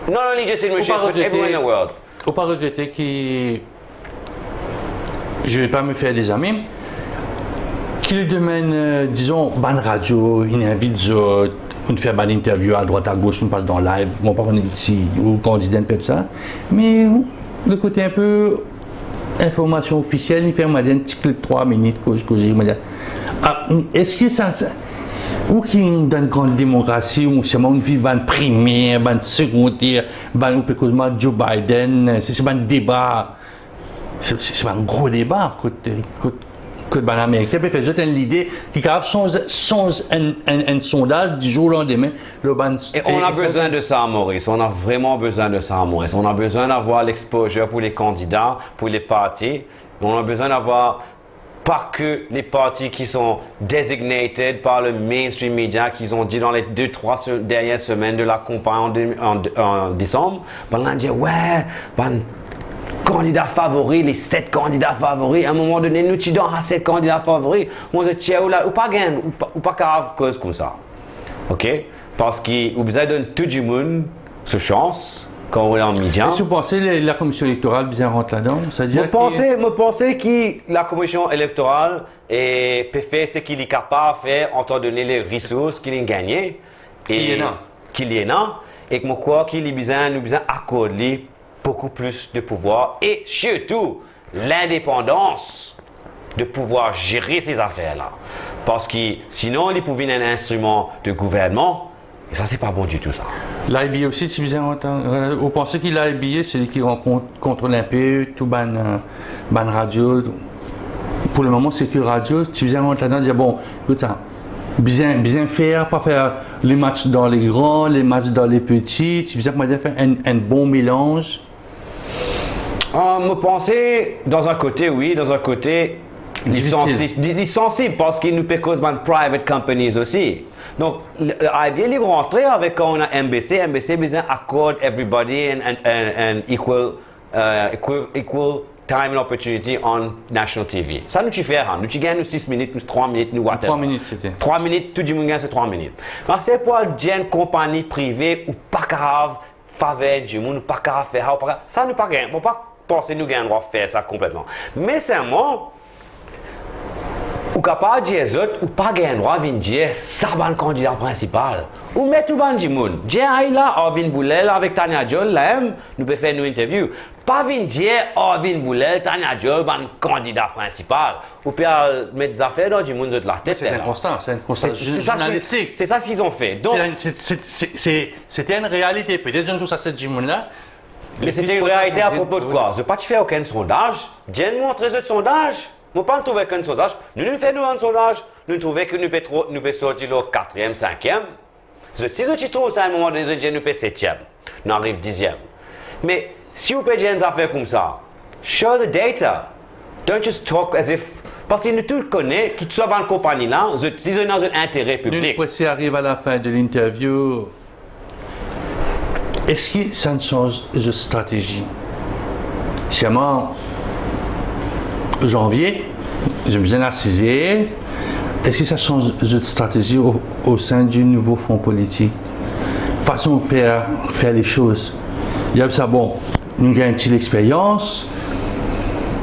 Not only just in Mauritius, but everywhere in the world. Ou pa regrete ki, je vais pas me faire des amis, ki le domaine, euh, dizon, bann radio, inn invit zot, inn fer bann interview adrwat agosh, inn pas dan live, mo pa kone si ou kandida inn fer tou sa, me le kote inpe informasion ofisiel, li fer, mo dir, enn ti klip trwa minit, koz, koze, mo dir, ah, eski sa, sa, ou ki dan enn gran demokrasi, ou selman ou viv bann primer, bann segonder, bann, ou pe koz mwa Joe Biden, se, se bann deba, se, se, se bann gro deba, kot, kot, kot bann Amerikin pe fer zot enn lide, ki kapav sanz, sanz enn, enn, enn sondaz dizour landime, lor bann... Et on a besoin de ça, Maurice. On a vraiment besoin de ça, Maurice. On a besoin d'avoir l'exposure pour les candidats, pour les partis. On a besoin d'avoir pas que les partis qui sont designated par le mainstream media, qu'ils ont dit dans les deux, trois se-, dernières semaines de la campagne en dé-, en, en décembre. Bann la dir, ouais, bann kandida favori, les sept candidats favoris. À un moment donné, nou ti dan sa sept kandida favori. Mo dir, ou la, ou pa gagn, ou pa, ou pa kapav koz koumsa. Ok? Parski ou bizin donn tou dimoun so sans kan ou dan media. Eski ou panse le-, lakomision elektoral bizin rant ladan? Mo panse, mo panse ki lakomision elektoral, e, pe fer seki li kapav fer, etan done le resours ki li gagne, e ki li ena, ki li ena, e mo krwar ki li bizin, nou bizin akord li boukou plis de pouvwar e sirtou lindepandans de pouvwar zere se zafer la. Parski sinon, li pou vinn enn instriman de gouvernman, e sa, se pa bon ditou, sa. L I B A osi ti bizin rant, euh, ou panse ki L I B A, se li ki rankont, kontrol inpe tou bann, euh, bann radio? Pou le moman, se ki radio, ti bizin rant ladan, dir, bon, ekout sa, bizin, bizin fer, pa fer le match dan le gran, le match dan le peti, ti bizin, koumadir, fer enn, enn bon melanz. Ah, mo panse, dan enn kote, wi, dan enn kote, li Difisil. Sansib, li, li sansib, parski nou pe koz bann private companies osi. Donk, l-, l-, idea li rantre avek kan nou ena M B C, M B C bizin accord everybody an, an, an, an equal, uh, equal, equal time and opportunity on national T V. Sa nou ti fer, ha, nou ti gagn nou sis minit, nou trwa minit, nou whatever. Trwa minit, sete. Trwa minit, tou dimoun gagn so trwa minit. Me si pou al dir enn konpani prive, ou pa kapav faver dimoun, ou pa kapav fer sa, ou pa kapav, sa nou pa gagn, mo pa panse nou gagn drwa fer sa konpletman. Me selman, ou kapav dir zot, ou pa gagn drwa vinn dir sa bann kandida prinsipal. Ou met ou bann dimoun. Dir, ay la, Arvin Boulel avek Tania Diol, la mem, nou pe fer nou interview. Pa vinn dir, Arvin Boulel, Tania Diol, bann kandida prinsipal. Ou pe al met zafer dan dimoun zot latet, Se la. enn konsta, se enn konsta Se, se, se sa, journalistik. Se sa qu'ils ont fait. Donc, C'est une- c'est- c'est- c'est- c'est- c'était une réalité. Peut-être zot tou sa, se dimoun la. Me sete enn realite apropo de kwa? Zot pa ti fer okenn sondaz. Dir mwa, montre zot sondaz. Mo pa trouve okenn sondaz. Nou, nou fer nou bann sondaz. Nou trouve ki nou pe tro-, nou pe sorti lor katriem, sinkiem. Zot, si zot ti trouv sa, enn moman done, zot dir nou pe setiem, nou ariv diziem. Me si ou pe dir enn zafer koumsa, show the data. Don't just talk as if, parski nou tou kone ki tou sa bann konpani la, zot, si zot ena zot intere Nous piblik. Presque arrive à la fin de l'interview. Eski sa sanz zot stratezi? Selman, Janvier, zot bizin asize, eski sa sanz zot stratezi au, au sein du nouveau front politique? Fason fer, fer les choses. Li dir sa, bon, nou gagn ti lexperyans,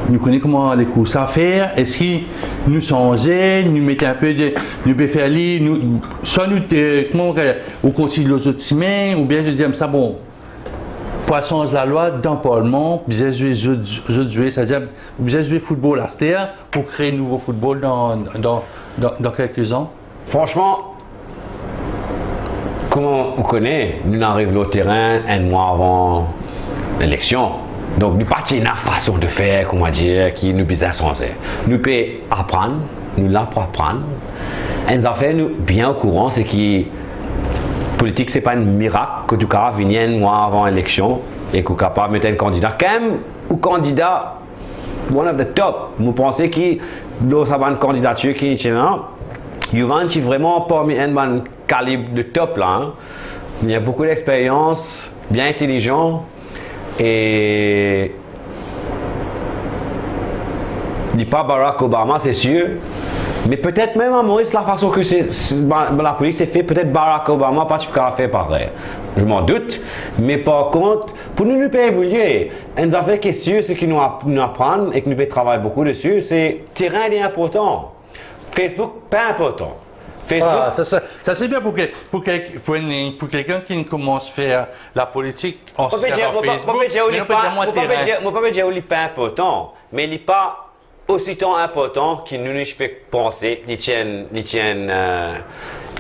nou kone kouma lekours sa fer, eski nou sanze, nou met enpe de, nou pe fer li, nou, swa nou, eh, kouma, ou kontign lor zot sime, oubien zot dir sa, bon, pou al sanz lalwa dan parlman, bizin zwe zot, zot zwe, setadir, bizin zwe foutbol aster pou kree nouvo foutbol dan, dan, dan, dan kelke zan? Fransman, kouma ou kone, nou ariv lor terin enn mwa avan eleksion. Donk, nou pa ti ena fason de fer, kouma dir, ki nou bizin sanze. Nou pe aprann, nou la pou aprann. Enn zafer nou bien okouran, se ki politik, se pa enn mirak ki ou kapav vini enn mwa avan eleksion e ki ou kapav met enn kandida. Kan ou kandida one of the top, mo panse ki lor sa bann kandidatir ki ti ena, Youvane ti vreman parmi enn bann kalib de top la, hein. Li ena boukou lexperyans, bien intelizan, e li pa Barack Obama, se sir. Me petet mem a Moris, lafason ki se, se, ba-, lapolitik se fer, petet Barack Obama pa ti kapav fer parey. Je m'en doute. Me par kont, pou nou, nou pe evolie. Enn zafer ki sir, se ki nou ap-, nou aprann e ki nou pe travay boukou desi, se terin li inportan. Facebook pa inportan. Facebook Ah, sa, sa, sa se bien pou ke, pou ke, pou enn, pou kelkenn ki koumans fer lapolitik an Mo pa pe dir, mo pa, Facebook, mo pa pe dir ou li pa, mo pa pe dir, mo pa pe dir ou li pa inportan, me li pa ositan inportan ki nou, nou ti pe panse li ti enn, li ti enn, eh,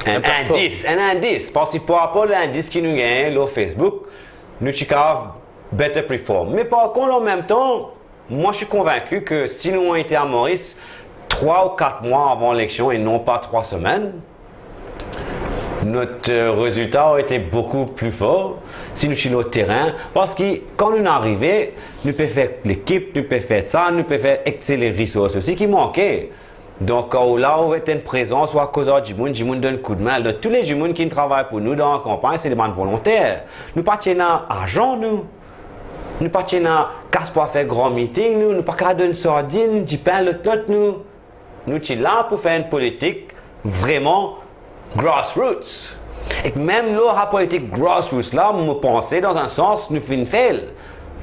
enn Enn platform. Indis, enn indis. Parski par rapor lindis ki nou gagne lor Facebook, nou ti kapav better perform. Me par kont, an mem tan, moi, je suis convaincu que si nou ete a Moris trwa ou kat mwa avan eleksion e non pa trwa semenn, notre, euh, résultat aurait été beaucoup plus fort si nou ti lor terin. Parski kan nou arive, nou pe fer lekip, nou pe fer sa, nou pe fer ek se le resours osi ki manke. Donk, kan ou la, ou met enn prezans, ou akoz ar dimoun, dimoun donn koudmin. Donk, tou le dimoun ki travay pou nou dan kanpagn, se de bann volonter. Nou pa ti ena azan, nou. Nou pa ti ena kas pou al fer gran miting, nou. Nou pa kapav donn sardinn, dipin, lotlot, nou. Nou ti la pou fer enn politik vreman grassroots. Ek mem lor sa politik grassroots la, mo panse, dan enn sans, nou finn fail.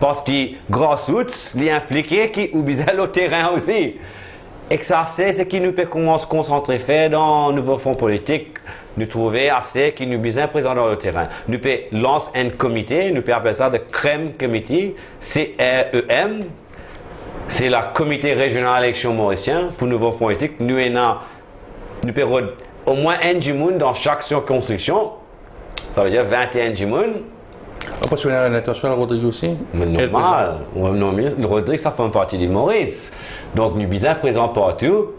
Parski grassroots, li inplike ki ou bizin lor terin osi. Ek sa, se, se ki nou pe koumans konsantre fer dan nouvo front politik. Nou trouve ase ki nou bizin prezan dan lor terin. Nou pe lans enn komite, nou pe apel sa the CREM Committee, C R E M. Se la Comité Régional Élection Morisien pou nouvo front politik. Nou ena, nou pe rod omwin enn dimoun dan sak sirkonskripsion. Sa ve dir vinte et un dimoun. Apre, si ou ena lintansion, Rodrig osi? Me El normal. Prezan. Wi, non, me Rodrig, sa fer parti de Moris. Donk, nou bizin prezan partou.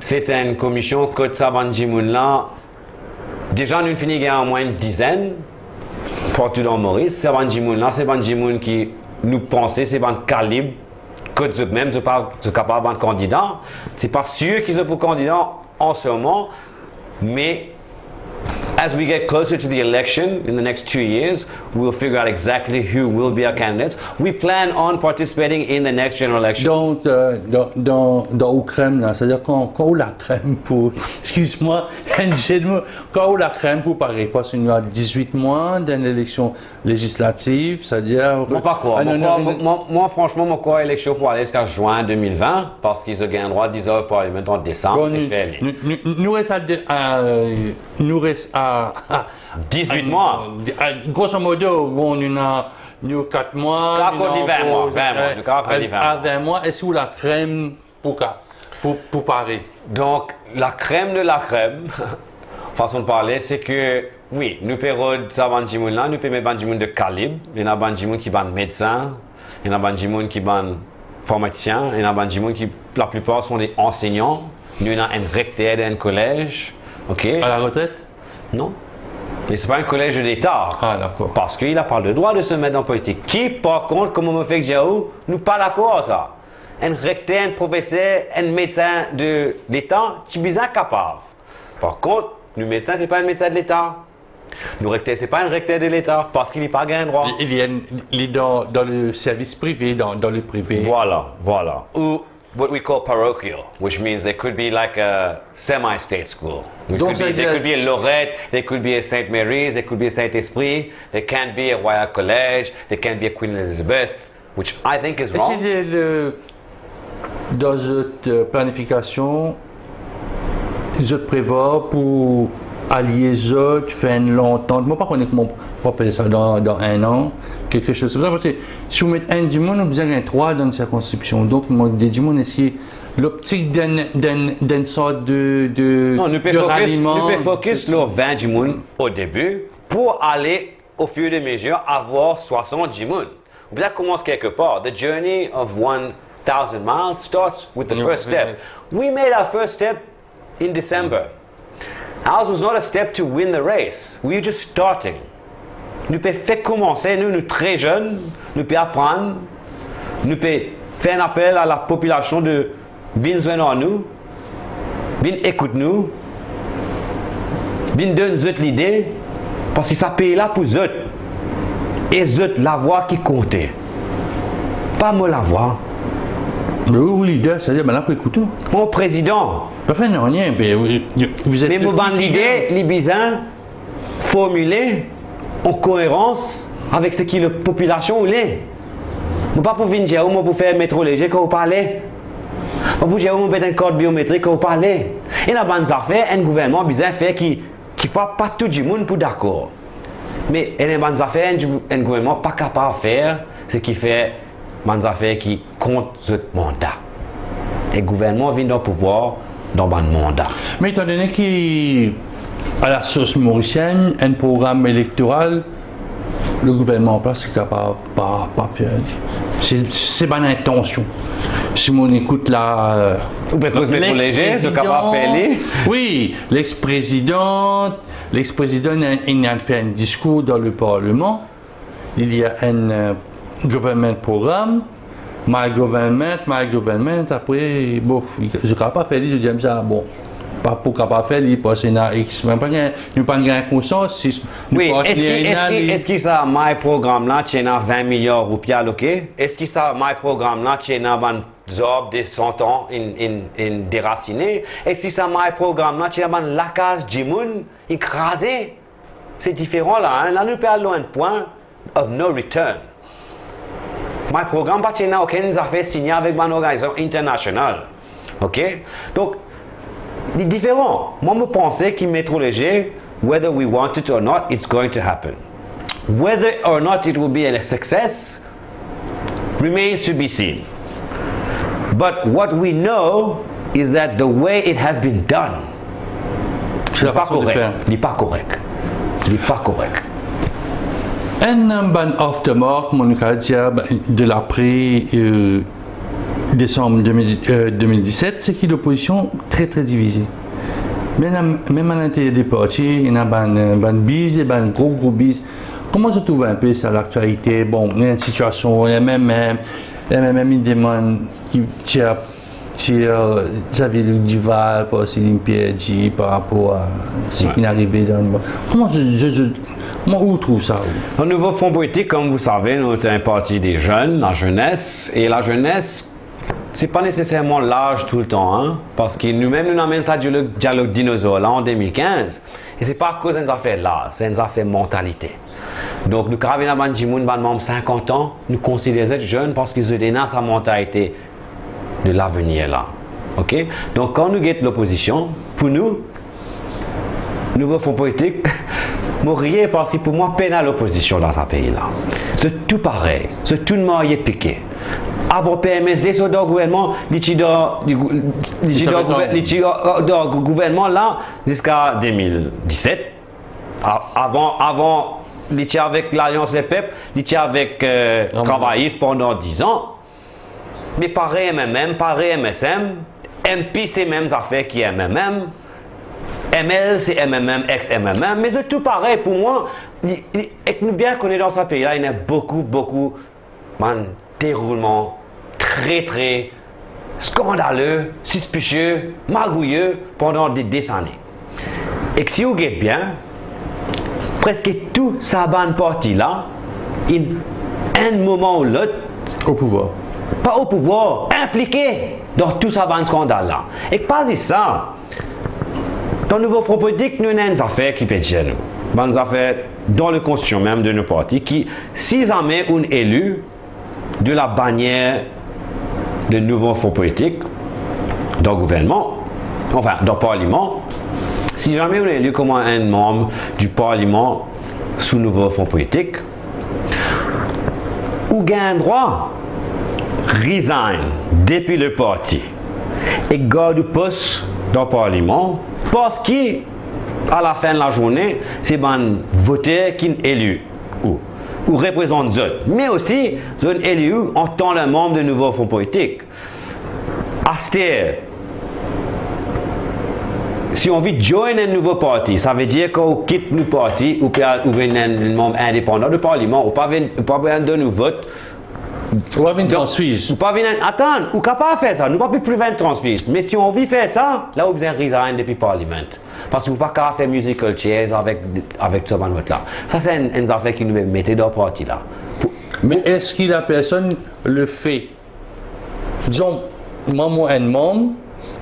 Se enn komision kot sa bann dimoun la, deza, nou fini gagn omwin enn dizenn partou dan Moris. Sa bann dimoun la, se bann dimoun ki nou panse se bann kalib kot zot mem, zot pa, zot kapav bann kandida. Se pa sir ki zot pou kandida an se moman, me as we get closer to the election in the next two years, we'll figure out exactly who will be our candidates. We plan on participating in the next general election. Donk, euh, dan, dan, dan ou krem la, savedir kan, kan ou lakrem pou, exkiz mwa, enn ze de mo, kan ou lakrem pou pare, paske nou a dizwit mwa dan leleksion lezislativ, savedir... Mwa pa krwar. Ah, non, mwa non, krwar, non, non. Mwa, mwa, mwa, fransman, mwa krwar eleksion pou ale ziska zin de mil vin, paske zot gagn drwa dissolve parlement an desam. Bon, e nou, fer li. Nou, nou, nou res a de, a, nou res a, a, dizwit mwa. A, a, grosso modo, bon, nou ena, nou ena kat mwa, nou ena ankor vin mwa, vin mwa, euh, nou kapav fer li a, vin mwa. A vin mwa, eski ou lakrem pou ka, pou, pou pare? Donk, lakrem de lakrem, fason de parle, se ke, wi, nou pe rod sa bann dimoun la, nou pe met bann dimoun de kalib. Ena bann dimoun ki bann medsin, ena bann dimoun ki bann informatisien, ena bann dimoun ki, laplipar sont des enseignants. Nou ena enn rekter dan enn kolez, ok? A la retret? Non. E se pa enn kolez de Leta. Ah, dakor. Parce qu'il a pas le droit de se mettre dans politique. Ki, par kont, kouma mo fek dir ou, nou pa dakor ar sa. Enn rekter, enn profeser, enn medsin de Leta, ti bizin kapav. Par kont, nou medsin, se pa enn medsin de Leta. Nou rekter, se pa enn rekter de Leta, paski li pa gagn drwa. Li, li enn, li dan, dan le servis prive, dan, dan le prive. Vwala, vwala. Ou what we call parochial, which means they could be like a semi-state school. It could be, they could be a Lorette, they could be a Sainte Mary's, they could be a Saint-Esprit, they can't be a Royal College, they can't be a Queen Elizabeth, which I think is wrong. Eski le, le, dan zot, euh, planifikasion, zot prevwar pou alie zot, fer enn lantant, mo pa kone kouma pou apel sa dan, dan enn an, quelque chose comme ça, paski si ou met enn dimoun, ou bizin gagn trwa dan enn sirkonskripsion. Donk, mo dir dimoun, eski loptik d'enn, d'enn, d'enn sort de, de, de ralliement? Non, nou pe fokis, nou pe fokis lor vin dimoun o debi, pou ale, au fur et à mesure, avoir swasant dimoun. Ou bizin koumans kelke par. The journey of one thousand miles starts with the first step. We made our first step in December. Ours was not a step to win the race. We were just starting. Nou pe fek koumanse, nou, nou tre zenn, nou pe aprann, nou pe fer enn apel a lapopilasion de vinn zwenn ar nou, vinn ekout nou, vinn donn zot lide, paski sa pei la pou zot, e zot lavwa ki konte, pa mo lavwa. Me ou lider, savedir bann la pou ekout ou. Mo prezidan. Pa fer nanye, me vous êtes le président. Me mo bann lide, li bizin formile an koerans avek seki lapopilasion oule. Mo pa pou vinn dir ou mo pou fer metro leger kan ou pa le. Mo pou dir ou mo pou met enn kart biometrik kan ou pa le. Ena bann zafer enn gouvernman bizin fer ki, ki fwa pa tou dimoun pou dakor. Me ena bann zafer enn, enn gouvernman pa kapav fer, seki fer bann zafer ki kont zot manda. E gouvernman vinn dan pouvwar dan bann manda. Me etandone ki a la sos morisienn, enn program elektoral, le gouvernman an plas li kapav pa, pa fer. Se, se bann intansion. Si mo ekout la, euh, ou pe koz Metro Leger, zot kapav fer li. Wi, lexprezidan, lexprezidan, li, li inn fer enn diskour dan le parleman. Il y a enn, euh, government program, my government, my government, apre, bof, zot kapav fer li, zot dir sa, bon, pa pou kapav fer li, paski ena X, me pa gagn, nou pa gagn konsans, si nou... Wi, eski, eski, eski sa my program la, ti ena vin miliar roupi aloke? Eski sa my program la, ti ena bann zarb de san an inn, inn, inn derasine? Eski sa my program la, ti ena bann lakaz dimoun inn kraze? Se diferan la, hein. La nou pe al lor enn pwin of no return. My program pa ti ena okenn zafer signe avek bann organizasion internasional. Ok? Donk, li diferan. Mwa, mo panse ki Metro Leger, whether we want it or not, it's going to happen. Whether or not it will be a success, remains to be seen. But what we know is that the way it has been done, li pa korek. Li pa korek. Li pa korek. Enn bann aftermath, mo kapav dir, de lapre, euh, desam de mil, euh, de mil diset, se ki lopozision tre, tre divize. Mem, mem alinteryer de parti, ena bann, bann biz e bann gro, gro biz. Kouma zot trouv inpe sa laktialite? Bon, ena enn sitiasion, MMM, MMM inn demann ki tir, tir Xavier Luc Duval, parski linn perdi par rapor a seki inn arive dan... Kouma zot, zot, zot, kouma ou trouv sa, ou? Nouveau Front Politique, comme vous savez, nous sommes un parti des jeunes, la jeunesse, et la jeunesse, c'est pas nécessairement l'âge tout le temps, hein, parce que nous-mêmes, nous amenn sa dialog, dialog dinozor la en deux mille quinze, et c'est pas à cause d'une affaire là, c'est une affaire mentalité. Donc, nou kapav ena bann dimoun, bann manm cinquante ans, nou konsider zot zenn parski zot ena sa mantalite de lavenir la. Ok? Donk, kan nou get lopozision, pou nou, Nouvo Front Politik, mo riye parski pou mwa, pena lopozision dan sa pei la. Zot tou parey, zot tou marye pike. Avan P M S D sot dan gouvernman, li ti dan, li, li ti dan gouver-, li ti, euh, euh, dan gouvernman la ziska deux mille dix-sept. A-, avan, avan, li ti avek Lalians Lepep, li ti avek, euh, travayis pandan diz an. Me parey M M M, parey M S M, M P se mem zafer ki M M M, M L se M M M, ex M M M, me zot tou parey pou mwa, li, li, ek nou bien kone dan sa pei la, ena boukou, boukou bann deroulman tre, tre skandale, sispisie, magouye pandan de desani. Ek si ou get bien, preske tou sa bann parti la, inn enn moman ou lot, o pouvwar, pa o pouvwar, inplike dan tou sa bann skandal la. Ek pa zis sa, dan Nouvo Front Politik, nou ena enn zafer ki pe dir nou. Bann zafer dan le konstision mem de nou parti, ki si zame ou'nn eli de la bannière de Nouvo Front Politik dan gouvernman, anfin, dan parliman, si zame ou'nn eli kouma enn manm di parliman sou Nouvo Front Politik, ou gagn drwa resign depi le parti ek gard ou pos dan parliman, parski a la fin de la zourne, se bann voter ki'nn eli ou, ou reprezant zot, me osi zot inn eli ou antan le manm de Nouvo Front Politik. Aster, si ou anvi join enn nouvo parti, savedir kan ou kit nou parti, ou pe al, ou vinn enn manm indepandan de parliman, ou pa vinn, ou pa vinn donn ou vot. Ou pa vinn transfiz. Ou pa vinn, atann, ou kapav fer sa, nou pa pe pli vinn transfiz. Me si ou anvi fer sa, la ou bizin resign depi parliman. Parski ou pa kapav fer musical chairs avek, avek sa bann vot la. Sa se enn, enn zafer ki nou mete dan parti la. Pou... Me eski la personn le fe Dizon, mwa, mo enn manm,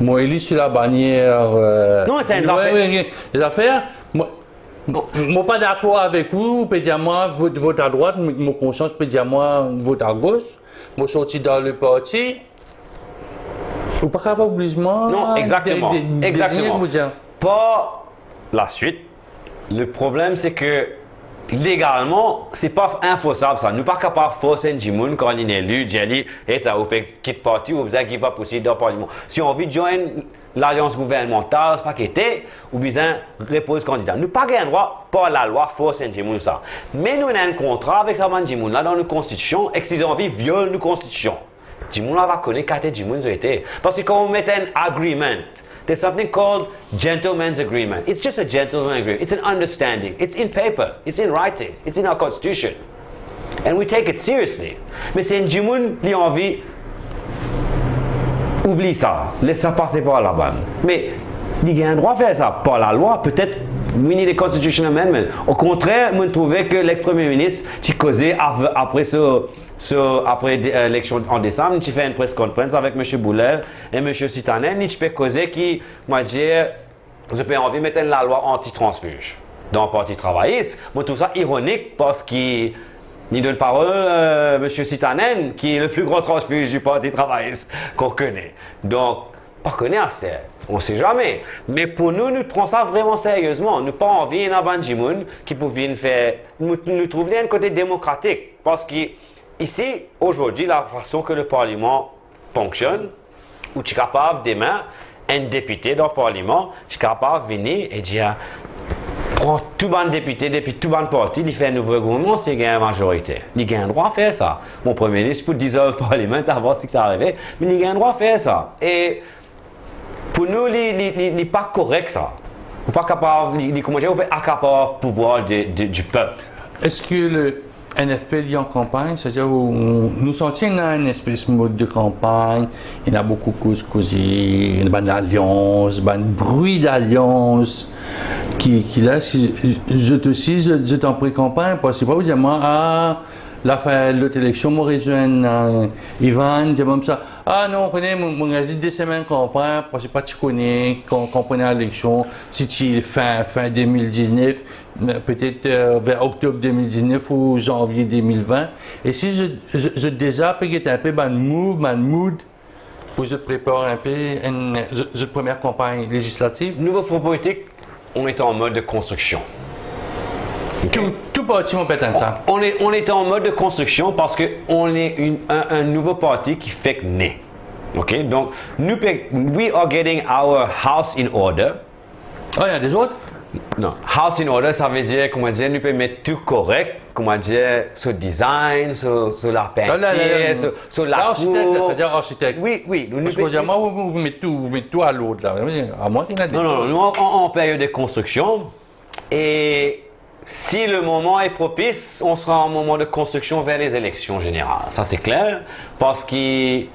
mo eli sou la bannière, euh... Non, se enn zafer. Wi, wi, wi. Zafer, mo, mo pa dakor avek ou, ou pe dir mwa, vot, vot adrwat, mo, mo konsians pe dir mwa, vot agos, mo sorti dan le parti, ou pa kapav obliz mwa... Non, exakteman, de, de, exakteman. Mo dir. Par la suite, le problem, se ke legalman, se pa enfosab sa. Nou pa kapav fors enn dimoun kan li ena li, dir li, "E sa, ou pe kit parti, ou bizin give up osi dan parliman." Si ou anvi join lalians gouvernmantal, se pa kete, ou bizin repoz kandida. Nou pa gagn drwa, par lalwa, fors enn dimoun sa. Me nou ena enn kontra avek sa bann dimoun la dan nou konstitision, ek si zot anvi viol nou konstitision. Dimoun la va kone kate dimoun zot ete. Parski kan ou met enn agreement, there's something called gentleman's agreement. It's just a gentleman's agreement. It's an understanding. It's in paper. It's in writing. It's in our constitution. And we take it seriously. Me si enn dimoun, li anvi oubli sa, les sa pase par labann. Me li gagn drwa fer sa, par lalwa, petet we need a constitutional amendment. Okontrer, mo trouve ke lex-Premie Minis ti koze av-, apre so So, apre de-, eleksion an desam, ti fer enn press conference avek Misie Boulel e Misie Sitanen, li ti pe koze ki, mo dir, zot pe anvi met enn lalwa anti-transfiz dan Parti Travayis. Mo trouv sa ironik parski li donn parol, euh, Misie Sitanen, ki le pli gran transfiz di Parti Travayis ki ou kone. Donk, pa kone aster, on sait jamais. Me pou nou, nou pran sa vreman seriezman. Nou pa anvi ena bann dimoun ki pou vinn fer, nou, nou trouv li enn kote demokratik, parski isi, azordi, la fason ke le parliman fonksionn, ou ti kapav demin, enn depite dan parliman, ti kapav vini e dir, pran tou bann depite depi tou bann parti, li fer nouvo gouvernman, si li gagn mazorite. Li gagn drwa fer sa. Bon, Premie Minis pou dissolve parliman avan si sa arive, me li gagn drwa fer sa. E pou nou, li, li, li, li pa korek sa. Ou pa kapav, li, li, kouma dir, ou pe akapar pouvwar de, de, di pep. Eski le N F P li an kanpagn? Setadir, ou, nou santi ena enn espes mod de kanpagn, ena boukou koz koze, ena bann alians, bann bri dalians ki, ki la, si, zot osi, zot, zot an pre-kanpagn, parski pa pou dir mwa, ah, lafin lot eleksion, mo rezwenn, euh, Ivan, dir mwa sa, ah non, ou kone, mo, mo gagn zis de semenn kanpagn, parski pa ti kone kan, kan pou ena eleksion, si ti fin, fin de mil diznef, petet, euh, ver oktob de mil diznef ou zanvie de mil vin. E si zot, zot, zot deza pe get inpe bann mouv, bann mood, pou zot prepar inpe enn, zot, zot premie kanpagn lezislativ? Nouvo Front Politik, on est en mode de construction. Ok? Tou, tou parti, mo pe tann sa. On, on est, on est en mode de construction parce que on est une, un, un nouveau parti ki fek ne. Ok? Donk, nou pe, we are getting our house in order. Oh, ena dezord? Non, house in order, savedir, kouma dir, nou pe met tou korek, kouma dir, so design, so, so lapintir, so, so lakour. Arsitek la, setadir arsitek. Wi, wi, nou, nou pe, mwa, ou, ou met tou, ou met tou a lord la. A mwa, ena dezord. Non, non, nou an, an, an period de konstriksion. E si le moment est propice, on sera en moment de construction vers les élections générales. Ça, c'est clair, parce que,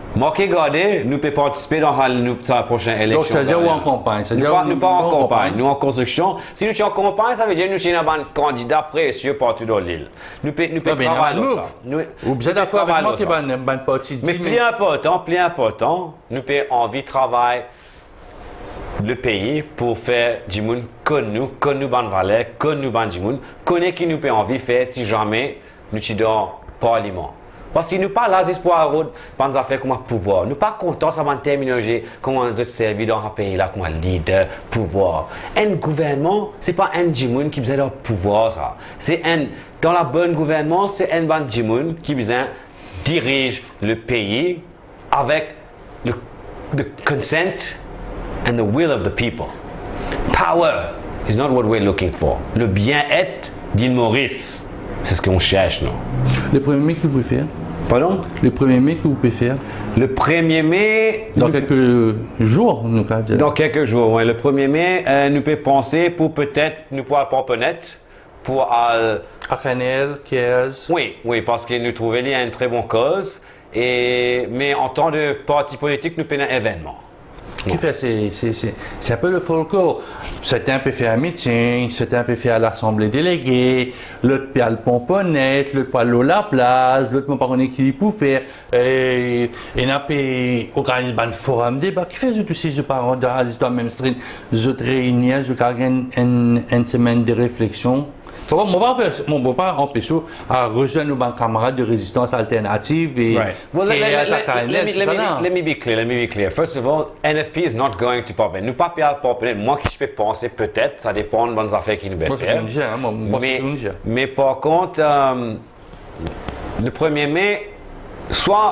mwa, ki gade, nou pe partisipe dan sa, nou, sa prosenn eleksion. Donk, setadir ou an kanpagn, setadir nou pa, nou pa an kanpagn, nou an konstriksion. Si nou ti an kanpagn, savedir nou ti ena bann kandida presie partou dan lil. Nou pe, nou pe travay lor sa. Ou bizin dakor avek mwa ki bann, bann parti di, me pli inportan, pli inportan, nou pe anvi travay lepei pou fer dimoun konn nou, konn nou bann valer, konn nou bann dimoun, kone ki nou pe anvi fer si zame nou ti dan parliman. Parski nou pa la zis pou al rod bann zafer kouma pouvwar. Nou pa kontan sa bann terminolozi kouma zot servi dan sa pei la kouma lider, pouvwar. Enn gouvernman, se pa enn dimoun ki bizin dan pouvwar sa. Se enn, dan la bonn gouvernman, se enn bann dimoun ki bizin diriz lepei avek le, the consent and the will of the people. Power is not what we're looking for. Le bien-être d'Île Maurice, c'est ce qu'on cherche, nous. Le premier mai, que vous pouvez faire? Pardon? Le premier mai, que vous pouvez faire? Le premier mai, dans quelques jours, nou ka dir. Dans quelques jours, ouais. Le premier mai, euh, nou pe panse pou petet nou pou al pran ponet, pou al Akanel, Kiers. Wi, wi, parski nou trouve li enn tre bon koz. E, me an tan de parti politik, nou pena evennman. Kifer se, se, se, se inpe le folklor. Sertin pe fer miting, sertin pe fer lasanble delege, lot pe al pran ponet, lot pe al lor laplaz, lot mo pa kone ki li pou fer. E, ena pe organiz bann forum deba. Kifer zot osi, zot pa rant dan, zis dan mem stream, zot reini, zot kapav gagn enn, enn semenn de refleksion? Mo, mo pa anpes, mo, mo pa anpes ou al rezwenn nou bann kamarad de rezistans alternativ e, right. Well, let, let, let, let, let me, let me be, let me be clear, let me be clear. First of all, N F P is not going to pop in. Nou pa pe al pop in. Mwa ki ti pe panse petet, sa depann bann zafer ki nou pe fer. Mo, se finn dir, mo, mo, se finn dir. Me par kont, euh, le premier mai, swa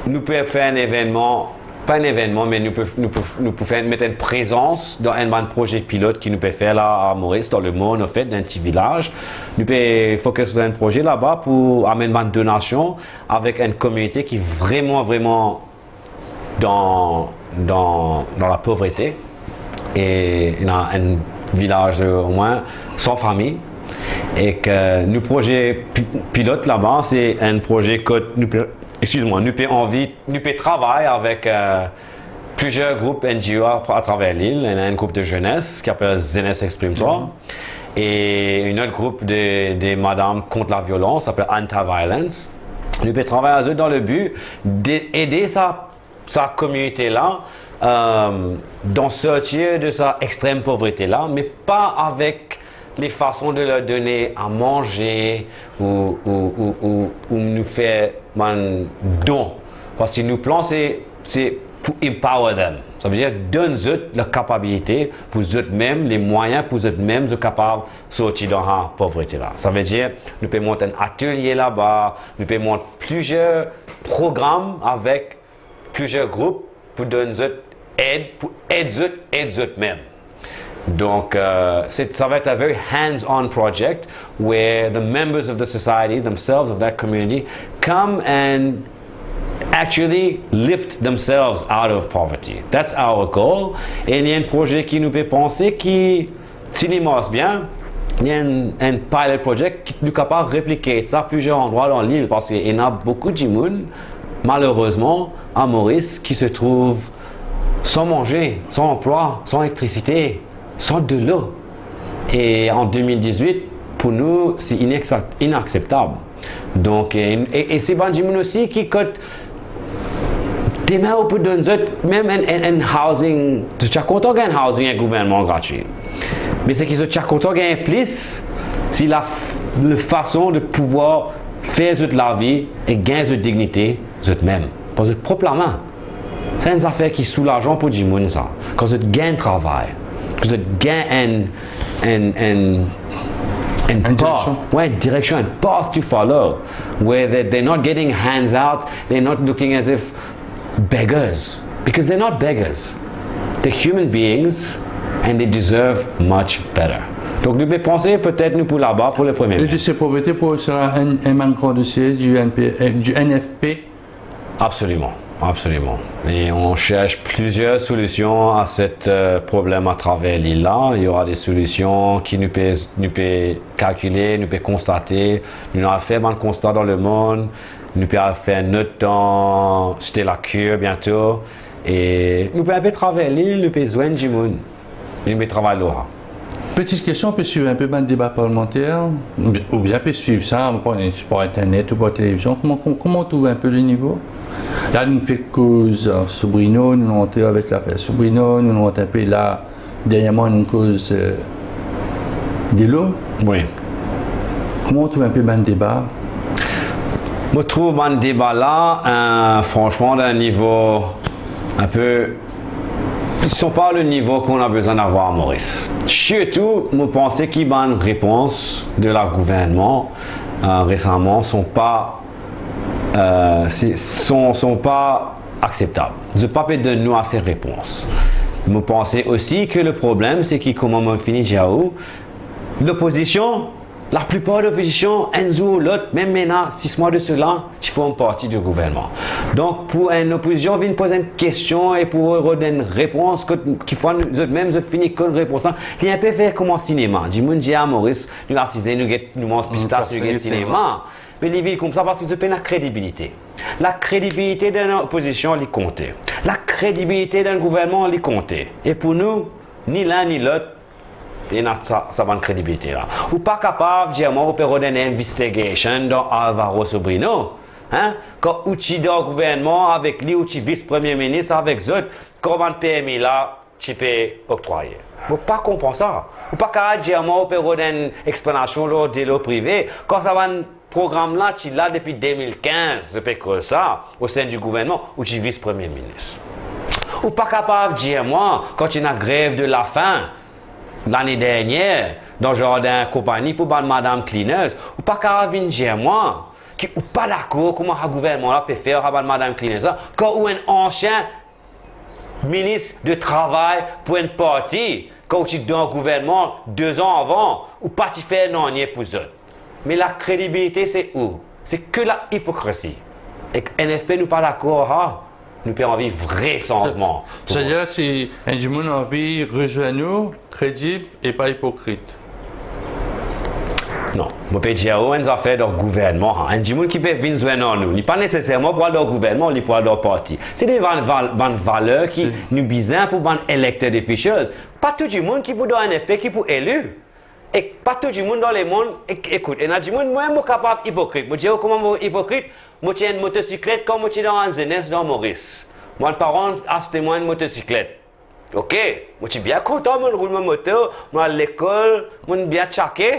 nou pe fer enn evennman, pa enn evennman, me nou pe, nou pe, nou pe fer, met enn prezans dan enn bann proze pilot ki nou pe fer la a Moris, dan Lemorn, anfet, dan enn ti vilaz. Nou pe fokis lor enn proze laba pou amenn bann donasion avek enn kominote ki vreman, vreman dan, dan, dan lapovrete. E ena enn vilaz, omwin san fami. E ki nou proze pi-, pilot laba, se enn proze kot nou pe, eskiz mwa, nou pe anvi, nou pe travay avek, euh, plizier group N G O a, atraver lil. Ena enn group de zenes ki apel Zenes Exprim Twa. E enn lot group de, de madam kont laviolans, apel Anti-Violence. Nou pe travay ar zot dan le bi de ede sa, sa kominote la, euh, dan sortir de sa extrem povrete la, me pa avek le fason de leur donner à manger ou, ou, ou, ou, ou nou fer bann don. Parski nou plan se, se pou empower them. Savedir donn zot lakapabilite pou zot mem, le mwayin pou zot mem, zot kapav sorti dan sa povrete la. Savedir, nou pe mont enn atelie laba, nou pe mont plizier program avek plizier group pou donn zot ed, pou ed zot, ed zot mem. Donk, euh, se, sa va et a very hands-on project where the members of the society themselves, of that community, come and actually lift themselves out of poverty. That's our goal. E li enn proze ki nou pe panse ki, si li mars bien, Li enn, enn pilot project ki nou kapav replike sa plizier landrwa dan lil, parski ena boukou dimoun, malerezman, a Moris, ki se trouv san manze, san anplwa, san elektrisite, san delo. E an de mil dizwit, pou nou, se inaksa-, inakseptab. Donk, e, e, e se bann dimoun osi ki kot demin ou pou donn zot mem enn, enn, enn housing, zot ti a kontan gagn housing ek gouvernman gratwi. Me seki zot ti a kontan gagn plis, se la, lafason de pouvwar fer zot lavi e gagn zot dignite zot mem, par zot prop lame. Sa enn zafer ki soulazan pou dimoun sa. Kan zot gagn travay, kan zot gagn enn, enn, enn, enn Enn path, direksion. Wi, enn direksion, enn path to follow, where they, they're not getting hands out, they're not looking as if beggars, because they're not beggars. They're human beings and they deserve much better. Donk nou pe panse petet nou pou laba pou le premie me. Le dossier pauvreté pour sera un, un manquant dossier du N P, euh, du N F P. Absoliman, absoliman. E on cherche plusieurs solutions à cette, euh, problème à travers lil la. Il y aura des solutions ki nou pe, nou pe kalkile, nou pe konstate, nou al fer bann konsta dan lemond, nou pe al fer not dan Site Lakur biento. E nou pe inpe traver lil, nou pe zwenn dimoun. Nou pe travay lor sa. Petite question, on peut suivre un peu bann deba parlementaire, ou bien, ou bien peut suivre ça, par, par internet ou par télévision. Comment, com-, comment on trouve un peu le niveau ? Là, nou fek koz, euh, Sobrino, nou antre avek lafer Sobrino, nou antre inpe la, dernierman, nou koz, euh, delo. Wi. Comment on trouve un peu bann deba ? Mo trouv bann deba la, euh, franchement, d'un niveau un peu, ils sont pas le niveau qu'on a besoin d'avoir à Maurice. Sirtou, mo panse ki bann repons de la gouvernman, euh, resaman sont pas, euh, c'est, sont, sont pas acceptables. Zot pa pe donn nou ase repons. Mo panse osi ki le problem, se ki, kouma mo fini dir ou, lopozision, laplipar lopozision, enn zour ou lot, mem ena sis mwa de sela, ti form parti di gouvernman. Donk, pou enn lopozision vinn poz enn kestion e pou rod enn repons, kot, kikfwa nou, zot mem, zot fini konn repons la, li inpe fer kouma sinema. Dimoun dir, "Ah, Maurice, nou asize, nou get, nou manz pistas, nou get sinema." Me li vinn koumsa parski zot pena kredibilite. La kredibilite dan enn lopozision, li konte. La kredibilite dan enn gouvernman, li konte. E pou nou, ni lin ni lot, ena sa, sa bann kredibilite la. Ou pa kapav dir mwa ou pe rod enn investigation dan Alvaro Sobrino, hein? Kan ou ti dan gouvernman avek li, ou ti vis premie minis avek zot, kan bann permi la ti pe oktrwaye. Mo pa konpran sa. Ou pa kapav dir mwa ou pe rod enn explanasion lor delo prive, kan sa bann program la ti la depi de mil kinz, zot pe koz sa, o sein di gouvernman, ou ti vis premie minis. Ou pa kapav dir mwa, kan ti ena grev de lafin, lane dernier, dan zardin konpani pou bann madam cleaners, ou pa kapav vinn dir mwa ki ou pa dakor kouma sa gouvernman la pe fer ar bann madam cleaners la, kan ou enn ansien minis de travay pou enn parti, kan ou ti dan gouvernman de zan avan, ou pa ti fer nanye pou zot. Me la kredibilite se ou? Se ke la ipokrisi. Ek N F P nou pa dakor, ha? Nou pe anvi vre sanzman. Setadir, si enn dimoun anvi rezwenn ou, kredib e pa ipokrit. Non, mo pe dir ou enn zafer dan gouvernman, ha. Enn dimoun ki pe vinn zwenn ar nou, li pa neseserman pou al dan gouvernman, li pou al dan parti. Se de bann val-, bann valer ki nou bizin pou bann elected officials. Pa tou dimoun ki pou dan N F P ki pou eli. E pa tou dimoun dan lemond, ek-, ekout, ena dimoun, mwa mo kapav ipokrit. Mo dir ou kouma mo ipokrit, mo ti ena enn motosiklet kan mo ti dan zenes dan Moris. Mo bann paran aste mwa enn motosiklet. Ok, mo ti bien kontan, mo roul mo moto, mo al lekol, mo bien tchake,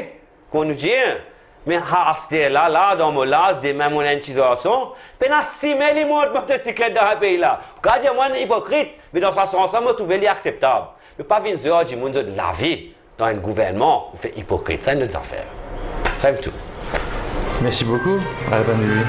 kouma nou dir. Me ha, aster la, la, dan mo laz, demin mo ena enn ti garson, pena sime li mont motosiklet dan sa pei la. Ou kapav dir mwa ipokrit, me dan sa sans la, mo trouve li akseptab. Me pa vinn zwe ar dimoun zot lavi dan enn gouvernman, ou fer ipokrit. Sa enn lot zafer. Sa enn tou. Merci beaucoup, Alban Lili.